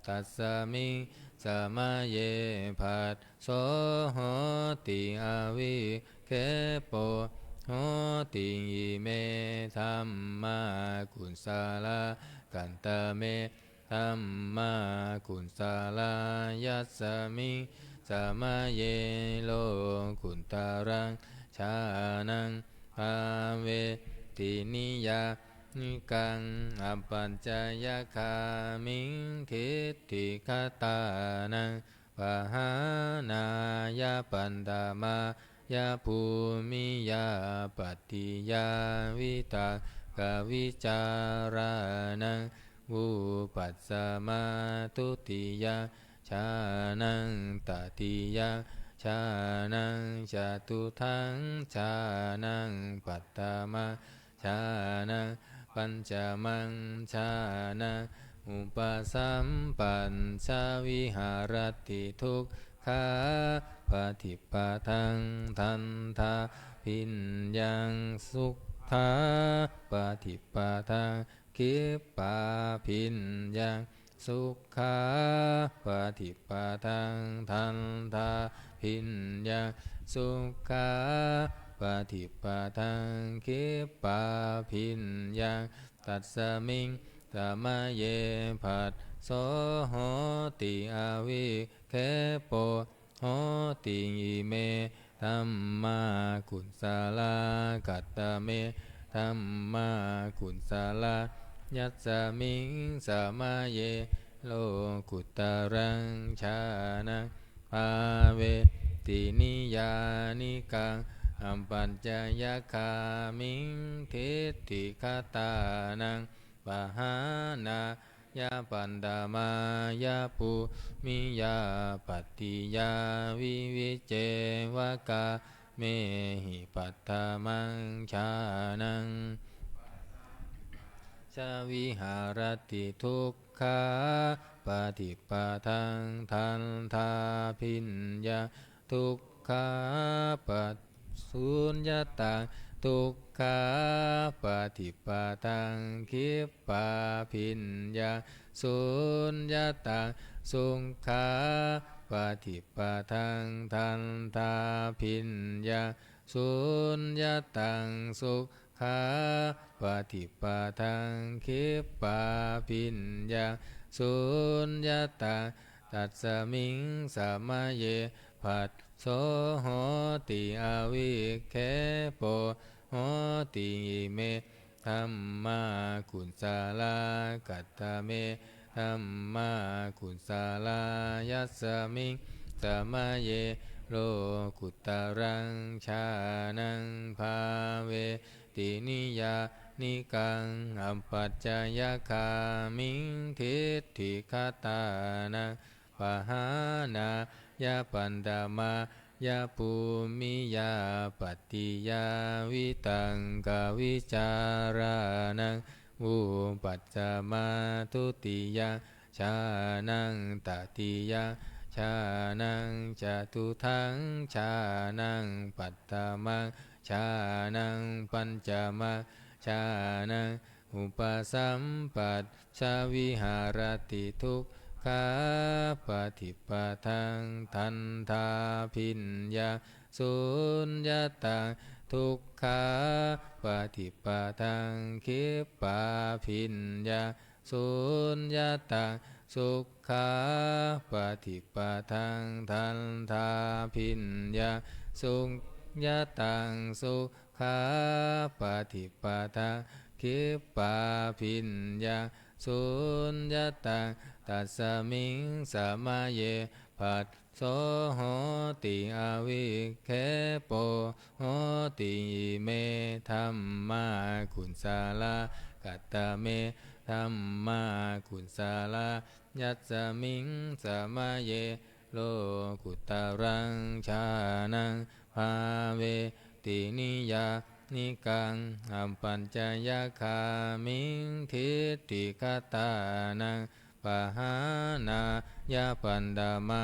Tasmiṃ samaye phasso hoti avikkhepo hoti. Ime dhammā kusalā. Katame dhammā kusalā? Yasmiṃ samaye lokuttaraṃ jhānaṃ bhāveti niyyānikaṃ apacayagāmiṃ diṭṭhigatānaṃ pahānāya paṭhamā ya bhūmiyā pattiyā vitakkavicārānaṃ vūpasamā dutiyaṃ jhānaṃ tatiyaṃ jhānaṃ catutthaṃ jhānaṃ paṭhamaṃ jhānaṃ pañcamaṃ jhānaṃ upasampajja viharati dukkhāpaṭipadaṃ dandhābhiññaṃ sukhāpaṭipadaṃ khippābhiññaṃ sukhāpaṭipadaṃ dandhābhiññaṃ sukhāpaṭipadaṃ khippābhiññaṃ. Tasmiṃ samaye phasso hoti avikkhepo hoti. Ime dhammā kusalā. Katame dhammā kusalā? Yasmiṃ samaye lokuttaraṃ jhānaṃ bhāveti niyyānikaṃ apacayagāmiṃ diṭṭhigatānaṃ pahānāya paṭhamāya bhūmiyā pattiyā vivicceva kāmehi paṭhamaṃ jhānaṃ upasampajja viharati dukkhā paṭipadaṃ dandhābhiññaṃ dukkhāpa suññataṃ dukkhāpaṭipadaṃ khippābhiññaṃ suññataṃ sukhāpaṭipadaṃ dandhābhiññaṃ suññataṃ sukhāpaṭipadaṃ khippābhiññaṃ suññataṃ tasmiṃ samaye phasso hoti avikkhepo hoti ime dhammā kusalā. Katame dhammā kusalā? Yasmiṃ samaye lokuttaraṃ jhānaṃ bhāveti niyyānikaṃ apacayagāmiṃ diṭṭhigatānaṃ pahānāya pañcamā ya bhūmiyā pattiyā vitakkavicārānaṃ vūpasamā dutiyaṃ jhānaṃ tatiyaṃ jhānaṃ catutthaṃ jhānaṃ paṭhamaṃ jhānaṃ pañcamaṃ jhānaṃ upasampajja viharati dukkhāpaṭipadaṃ dandhābhiññaṃ suññataṃ dukkhāpaṭipadaṃ khippābhiññaṃ suññataṃ sukhāpaṭipadaṃ dandhābhiññaṃ suññataṃ sukhāpaṭipadaṃ khippābhiññaṃ suññataṃ tasmiṃ samaye phasso hoti avikkhepo hoti ime dhammā kusalā. Katame dhammā kusalā? Yasmiṃ samaye lokuttaraṃ jhānaṃ bhāveti niyyānikaṃ apacayagāmiṃ diṭṭhigatānaṃ pahānāya pañcamā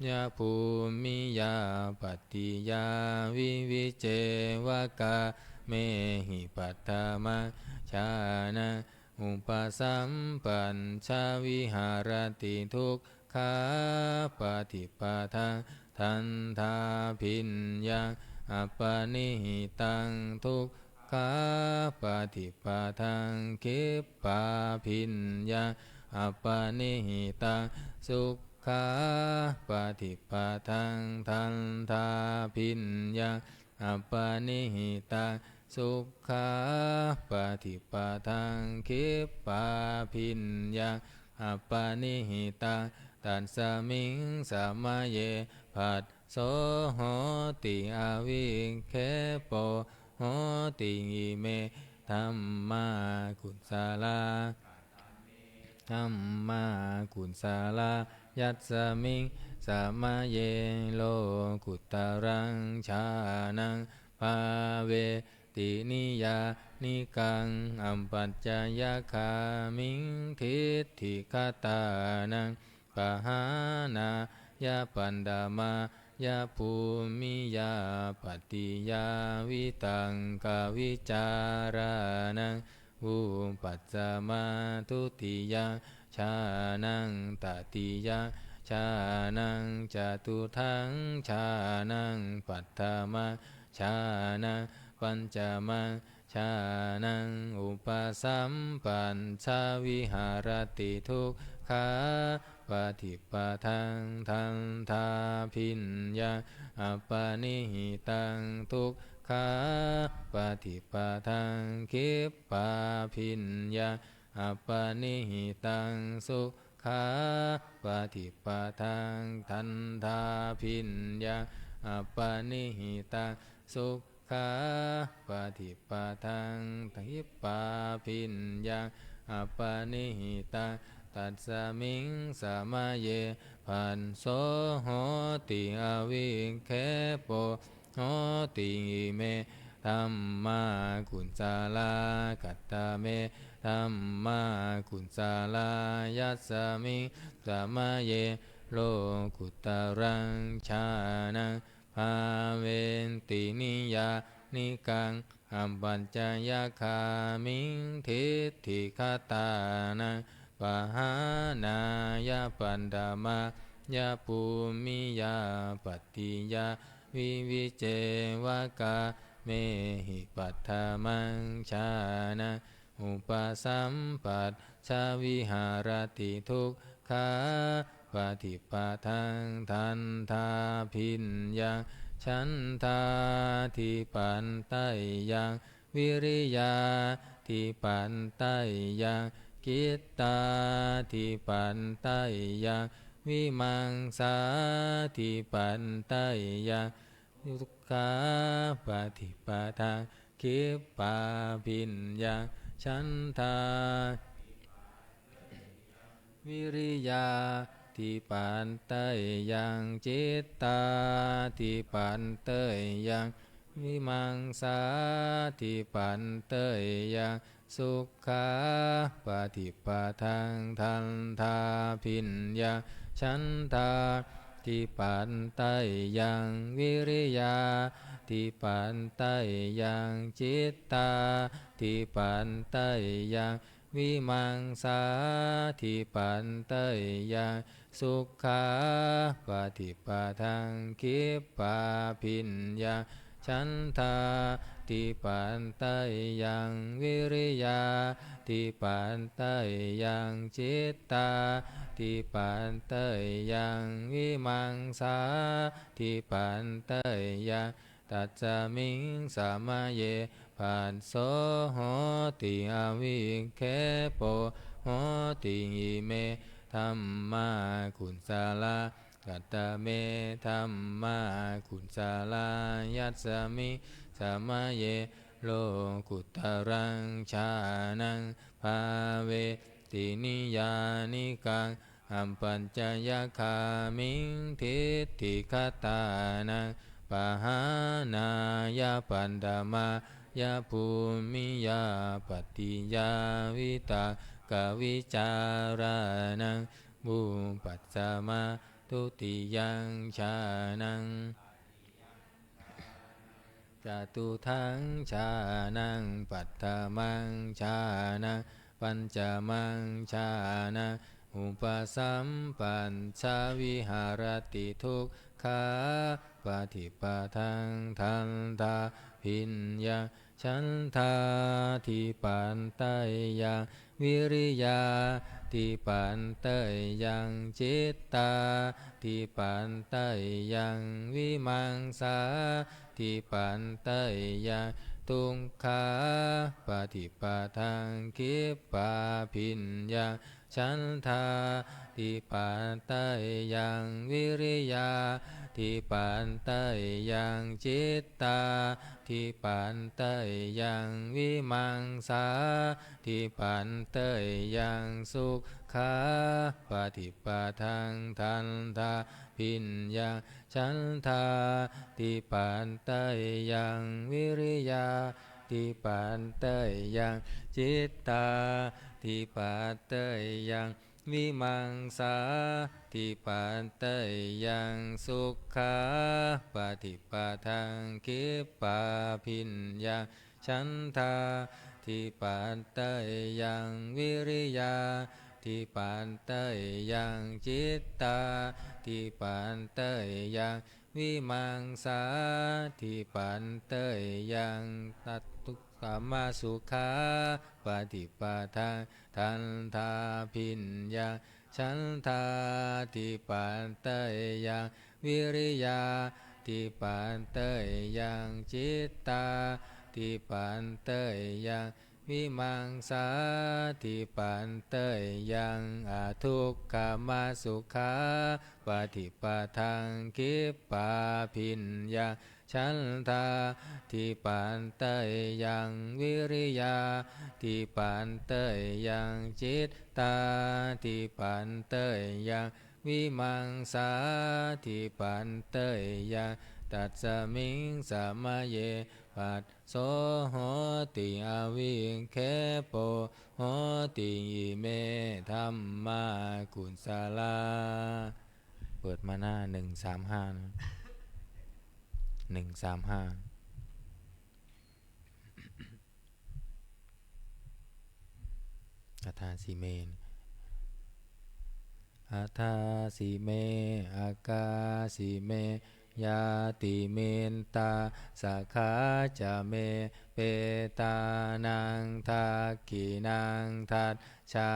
ya bhūmiyā pattiyā vivicceva kāmehi paṭhamaṃ jhānaṃ upasampajja viharati dukkhāpaṭipadaṃ dandhābhiññaṃ apanihitaṃ dukkhāpaṭipadaṃ khippābhiññaṃ apanihitaṃ sukhāpaṭipadaṃ dandhābhiññaṃ apanihitaṃ sukhāpaṭipadaṃ khippābhiññaṃ apanihitaṃ tasmiṃ samaye phasso hoti avikkhepo hoti ime dhammā kusalā. Dhammā kusalā? Yasmiṃ samaye lokuttaraṃ jhānaṃ bhāveti niyyānikaṃ apacayagāmiṃ diṭṭhigatānaṃ pahānāya pañcamā ya bhūmiyā pattiyā vitakkavicārānaṃ vūpasamā dutiyaṃ jhānaṃ tatiyaṃ jhānaṃ catutthaṃ jhānaṃ paṭhamaṃ jhānaṃ pañcamaṃ jhānaṃ upasampajja viharati dukkhāpaṭipadaṃ dandhābhiññaṃ apanihitaṃ dukkhāpaṭipadaṃ khippābhiññaṃ apanihitaṃ sukhāpaṭipadaṃ dandhābhiññaṃ apanihitaṃ sukhāpaṭipadaṃ khippābhiññaṃ apanihitaṃ tasmiṃ samaye phasso hoti avikkhepo hoti ime dhammā kusalā. Katame dhammā kusalā, yasmiṃ samaye lokuttaraṃ jhānaṃ bhāveti niyyānikaṃ apacayagāmiṃ diṭṭhigatānaṃ pahānāya paṭhamāya bhūmiyā pattiyā vivicceva kāmehi paṭhamaṃ jhānaṃ upasampajja viharati dukkhāpaṭipadaṃ dandhābhiññaṃ chandādhipateyyaṃ vīriyādhipateyyaṃ cittādhipateyyaṃ vīmaṃsādhipateyyaṃ dukkhāpaṭipadaṃ khippābhiññaṃ chandādhipateyyaṃ vīriyādhipateyyaṃ cittādhipateyyaṃ vīmaṃsādhipateyyaṃ sukhāpaṭipadaṃ dandhābhiññaṃ chandādhipateyyaṃ vīriyādhipateyyaṃ cittādhipateyyaṃ vīmaṃsādhipateyyaṃ sukhāpaṭipadaṃ khippābhiññaṃ chandādhipateyyaṃ vīriyādhipateyyaṃ cittādhipateyyaṃ vīmaṃsādhipateyyaṃ tasmiṃ samaye phasso hoti avikkhepo hoti. Ime dhammā kusalā. Katame dhammā kusalā? Yasmiṃ samaye lokuttaraṃ jhānaṃ bhāveti niyyānikaṃ apacayagāmiṃ diṭṭhigatānaṃ pahānāya paṭhamāya bhūmiyā pattiyā vitakkavicārānaṃ vūpasamo dutiyaṃ jhānaṃ catutthaṃ jhānaṃ paṭhamaṃ jhānaṃ pañcamaṃ jhānaṃ upasampajja viharati dukkhāpaṭipadaṃ dandhābhiññaṃ chandādhipateyyaṃ vīriyādhipateyyaṃ cittādhipateyyaṃ vīmaṃsādhipateyyaṃ dukkhāpaṭipadaṃ khippābhiññaṃ chandādhipateyyaṃ vīriyādhipateyyaṃ cittādhipateyyaṃ vīmaṃsādhipateyyaṃ sukhāpaṭipadaṃ dandhābhiññaṃ chandādhipateyyaṃ vīriyādhipateyyaṃ cittādhipateyyaṃ vīmaṃsādhipateyyaṃ sukhāpaṭipadaṃ khippābhiññaṃ chandādhipateyyaṃ vīriyādhipateyyaṃ cittādhipateyyaṃ vīmaṃsādhipateyyaṃ tatthu- kkhama sukhāpaṭipadaṃ dandhābhiññaṃ chandādhipateyyaṃ vīriyādhipateyyaṃ cittādhipateyyaṃ vīmaṃsādhipateyyaṃ adukkhamasukhāpaṭipadaṃ khippābhiññaṃ chandādhipateyyaṃ vīriyādhipateyyaṃ cittādhipateyyaṃ vīmaṃsādhipateyyaṃ tasmiṃ samaye phasso hoti, avikkhepo hoti, ime dhammā kusalā. เปิดมาหน้าหนึ่งสามห้านะ หนึ่งสามห้า Adāsi me, adāsi me, akāsi me, ñātimittā sakhā ca me, petānaṃ dakkhiṇaṃ dajjā,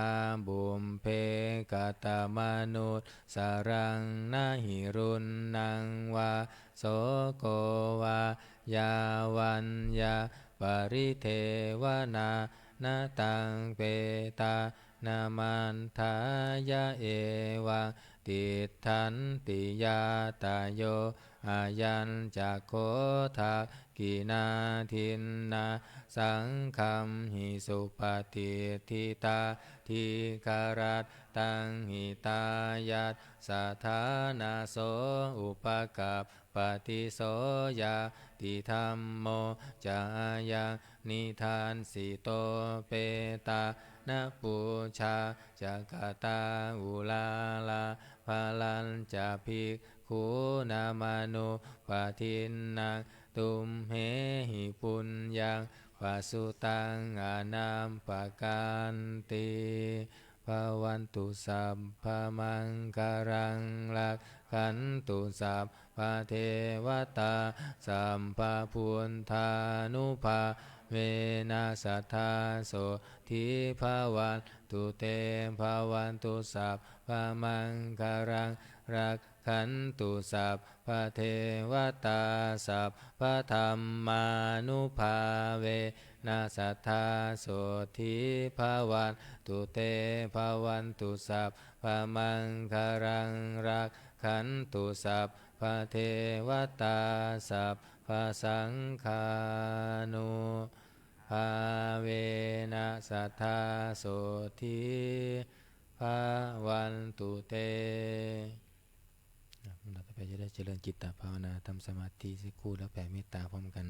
pubbe katamanussaraṃ, na hi ruṇṇaṃ vā soko vā, yā vaññā paridevanā, na taṃ petānamatthāya, evaṃ tiṭṭhanti ñātayo. Ayañca kho dakkhiṇā dinnā, saṅghamhi suppatiṭṭhitā, dīgharattaṃ hitāyassa, ṭhānaso upakappati. So ñātidhammo ca ayaṃ nidassito, petāna pūjā ca katā uḷārā, balañca bhikkhūnamanuppadinnaṃ, tumhehi puññaṃ pasutaṃ anappakanti. Bhavatu sabbamaṅgalaṃ, rakkhantu sabbadevatā, sabbabuddhānubhāvena, sadā sotthī bhavantu te. Bhavatu sabbamaṅgalaṃ, rakkhantu sabbadevatā, sabbadhammānubhāvena, sadā sotthī bhavantu te. Bhavatu sabbamaṅgalaṃ, rakkhantu sabbadevatā, sabbasaṅghānubhāvena, sadā sotthī bhavantu te. ลำดับต่อไปจะได้เจริญจิตตภาวนา ทำสมาธิสักครู่ แล้วแผ่เมตตาพร้อมกัน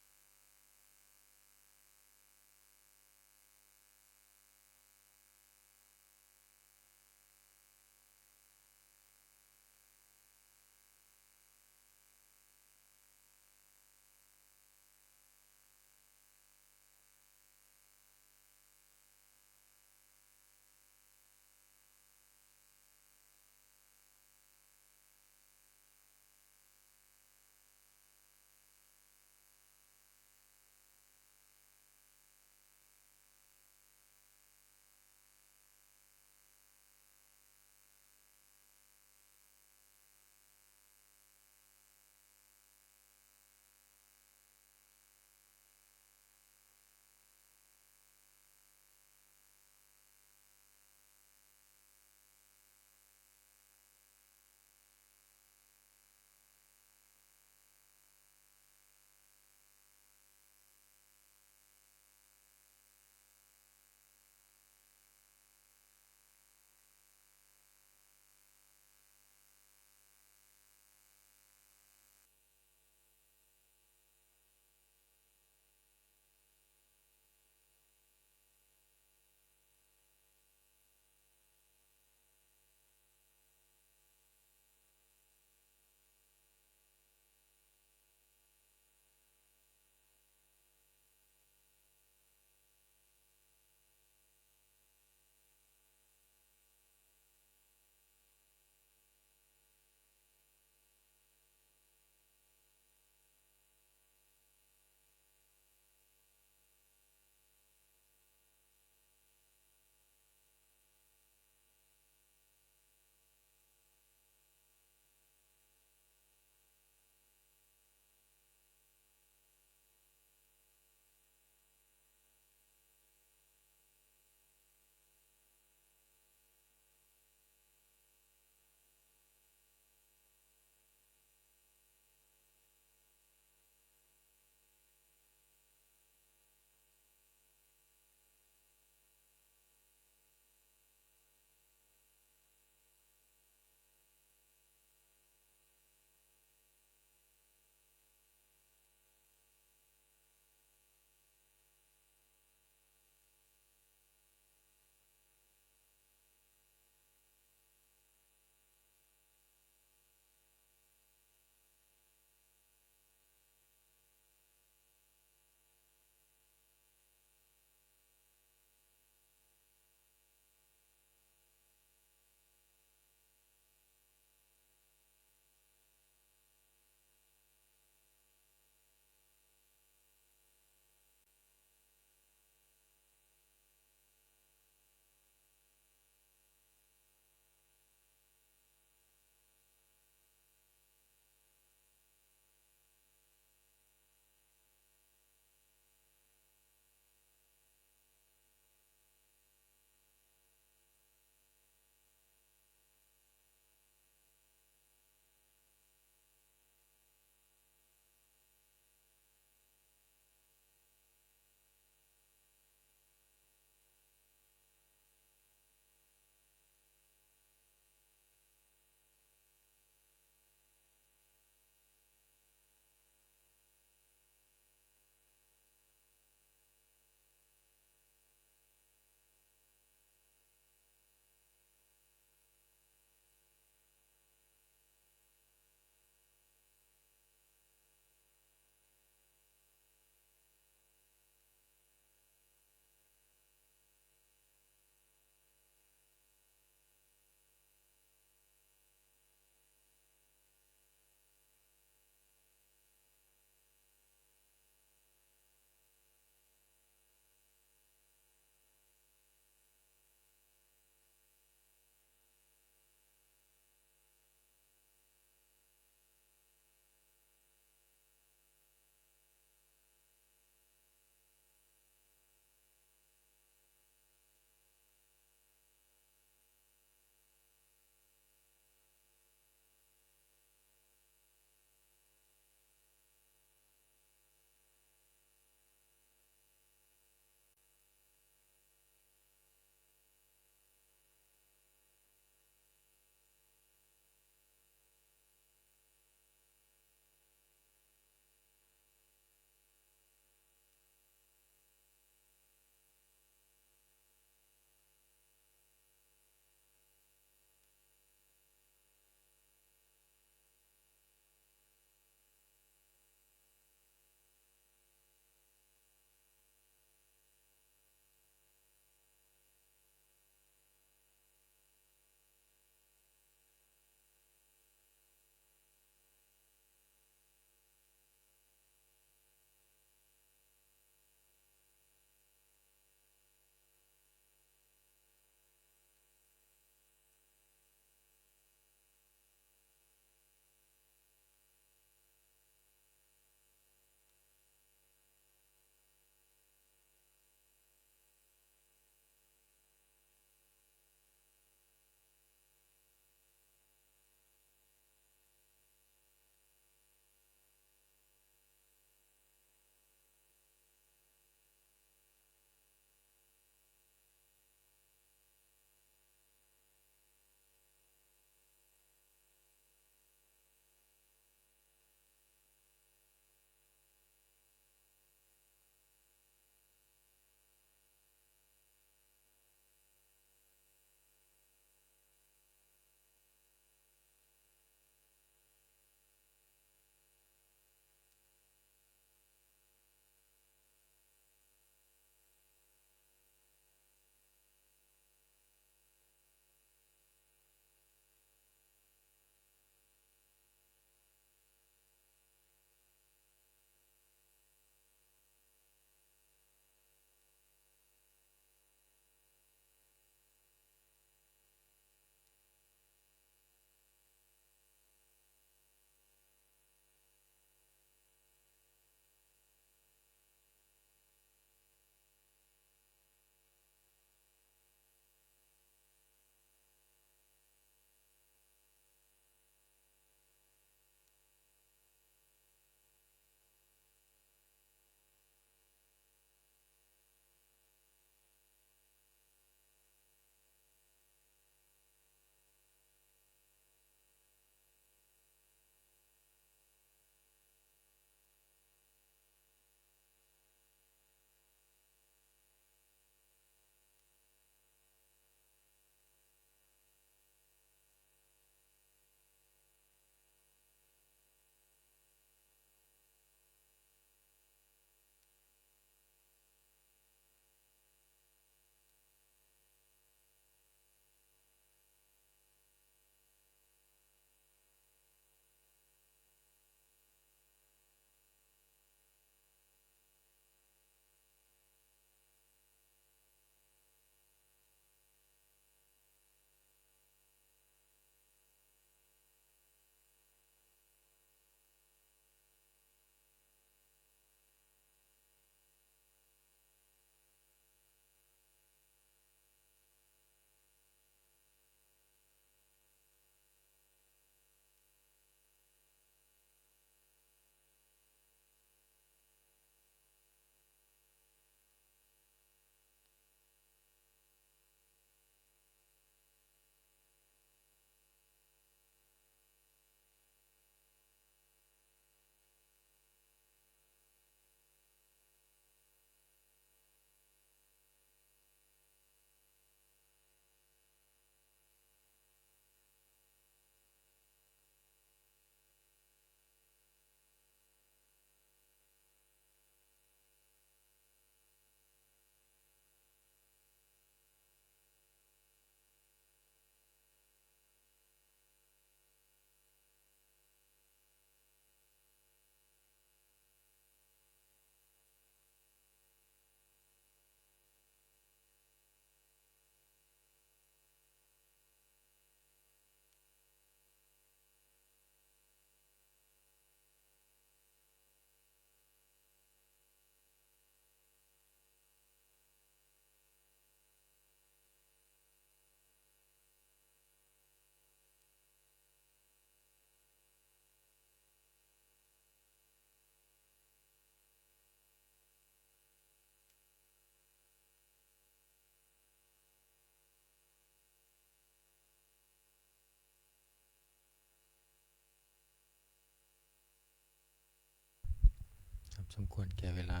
สมควรแก่เวลา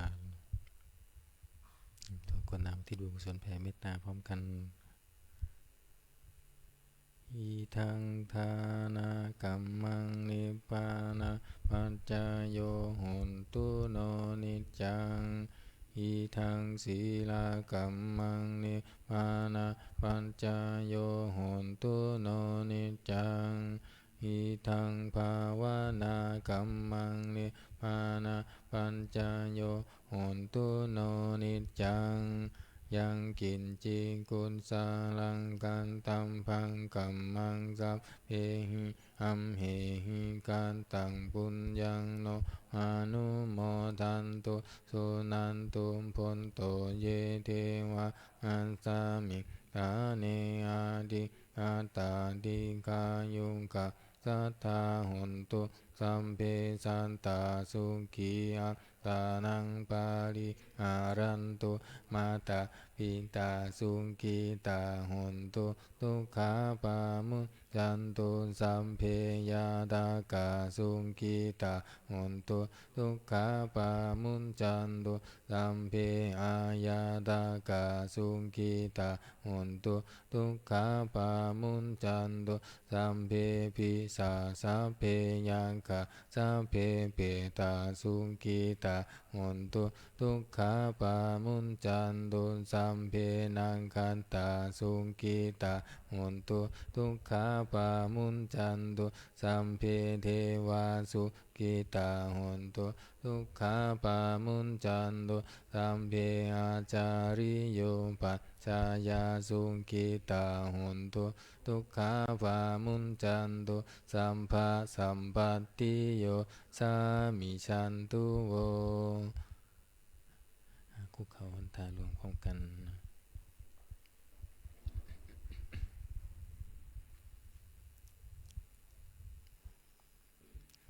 ทุกคนนำที่บุญกุศลแผ่เมตตาพร้อมกัน Idaṃ dānakammaṃ nibbānapaccayo hotu no niccaṃ. Idaṃ sīlakammaṃ nibbānapaccayo hotu no niccaṃ. Idaṃ bhāvanākammaṃ nibbānapaccayo hotu no niccaṃ. Yaṃ kiñci kusalaṃ kattabbaṃ kammaṃ sabbehi amhehi kataṃ puññaṃ no anumodantu suṇantu bhonto ye devā asmiṃ ṭhāne adhigatā dīghāyukā sadā hontu sabbe sattā sukhī attānaṃ pariharantu. Mātā pitā sukhitā hontu dukkhā pamuñcantu sabbe ñātakā sukhitā hontu dukkhā pamuñcantu sabbe aññātakā sukhitā hontu dukkhā pamuñcantu sabbe pisā sabbe yakkhā sabbe petā sukhitā hontu dukkhā pamuñcantu sabbe nakkhattā sukhitā hontu dukkhā pamuñcantu sabbe devā sukhitā hontu dukkhā pamuñcantu sabbe ācariyupajjhāyā sukhitā hontu dukkhā pamuñcantu sabbā sampattiyo samijjhantu vo. คุกเข่าวันทารวมพร้อมกัน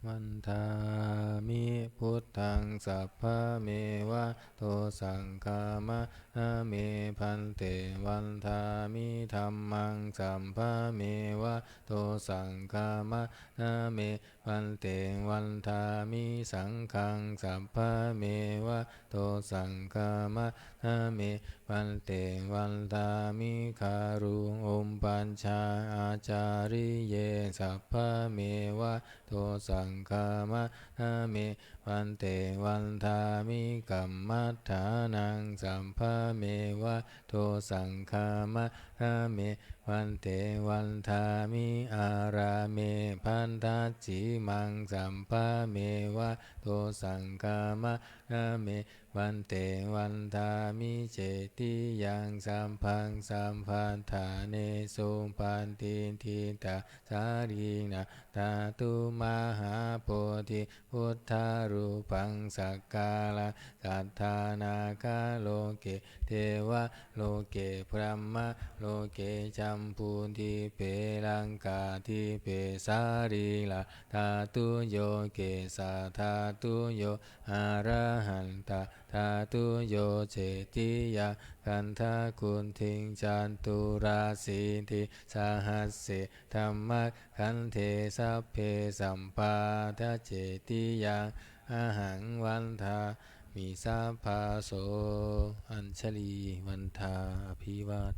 Vandāmi buddhaṃ sabbameva dosaṃ khamatha me bhante. Vandāmi dhammaṃ sabbameva dosaṃ khamatha me bhante. Vandāmi saṅghaṃ sabbameva dosaṃ khamatha me bhante. Vandāmi guru upajjhāyācariye sabbameva dosaṃ khamatha me bhante. Vandāmi kammaṭṭhānaṃ sabbameva dosaṃ khamatha me bhante. Vandāmi ārāme bhaddacīmaṃ sabbameva dosaṃ khamatha me bhante. Vandāmi cetiyaṃ sabbaṃ sabbaṭṭhānesu patiṭṭhitā sārīrā dhātu mahābodhi buddharūpaṃ sakkāraṃ saddhā nāgaloke devaloke brahmaloke jambudīpe laṅkādīpe sārīrā dhātuyo kesā dhātuyo arahantā dhātuyo cetiyaṃ gandhakuṭiṃ caturāsītisahassi dhammakkhandhe sabbe sabbāta cetiyaṃ ahaṃ vandāmi sabbaso. Añjalī vandā abhivād.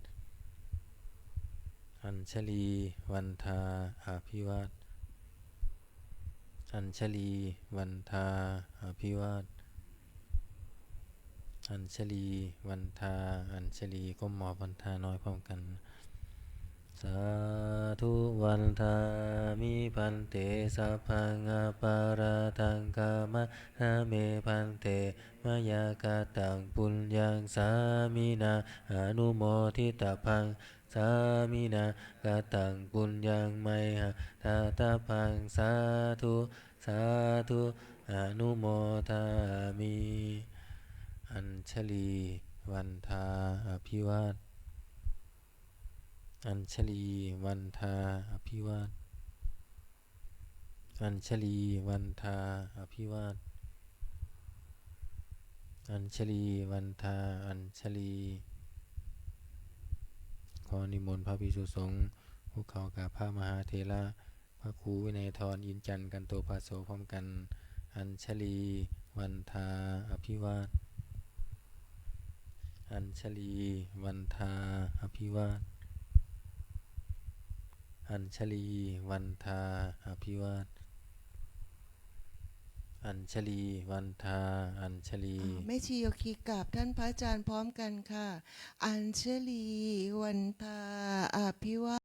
Añjalī vandā abhivād. Añjalī vandā abhivād. Añjalī vandā añjalī ก้มหมอบวันทาน้อยพร้อมกัน Sādhu vandāmi bhante sabbaṃ aparādhaṃ khamatha me bhante mayā kataṃ puññaṃ sāminā anumoditabbaṃ sāminā kataṃ puññaṃ mayhaṃ dātabbaṃ sādhu sādhu anumodāmi. Añjalī vandā abhivād. Añjalī vandā abhivād. Añjalī vandā abhivād. Añjalī vandā añjalī ขอนิมนต์พระภิกษุสงฆ์คุกเข่ากราบพระมหาเถระ พระครูวินัยธร อินทร์จันทร์ กันโตภาโส พร้อมกัน Añjalī vandā abhivād. Añjalī vandā abhivād. Añjalī vandā abhivād. Añjalī vandā añjalī. อ่า แม่ชีโยคีกราบท่านพระอาจารย์พร้อมกันค่ะ Añjalī vandā abhivād.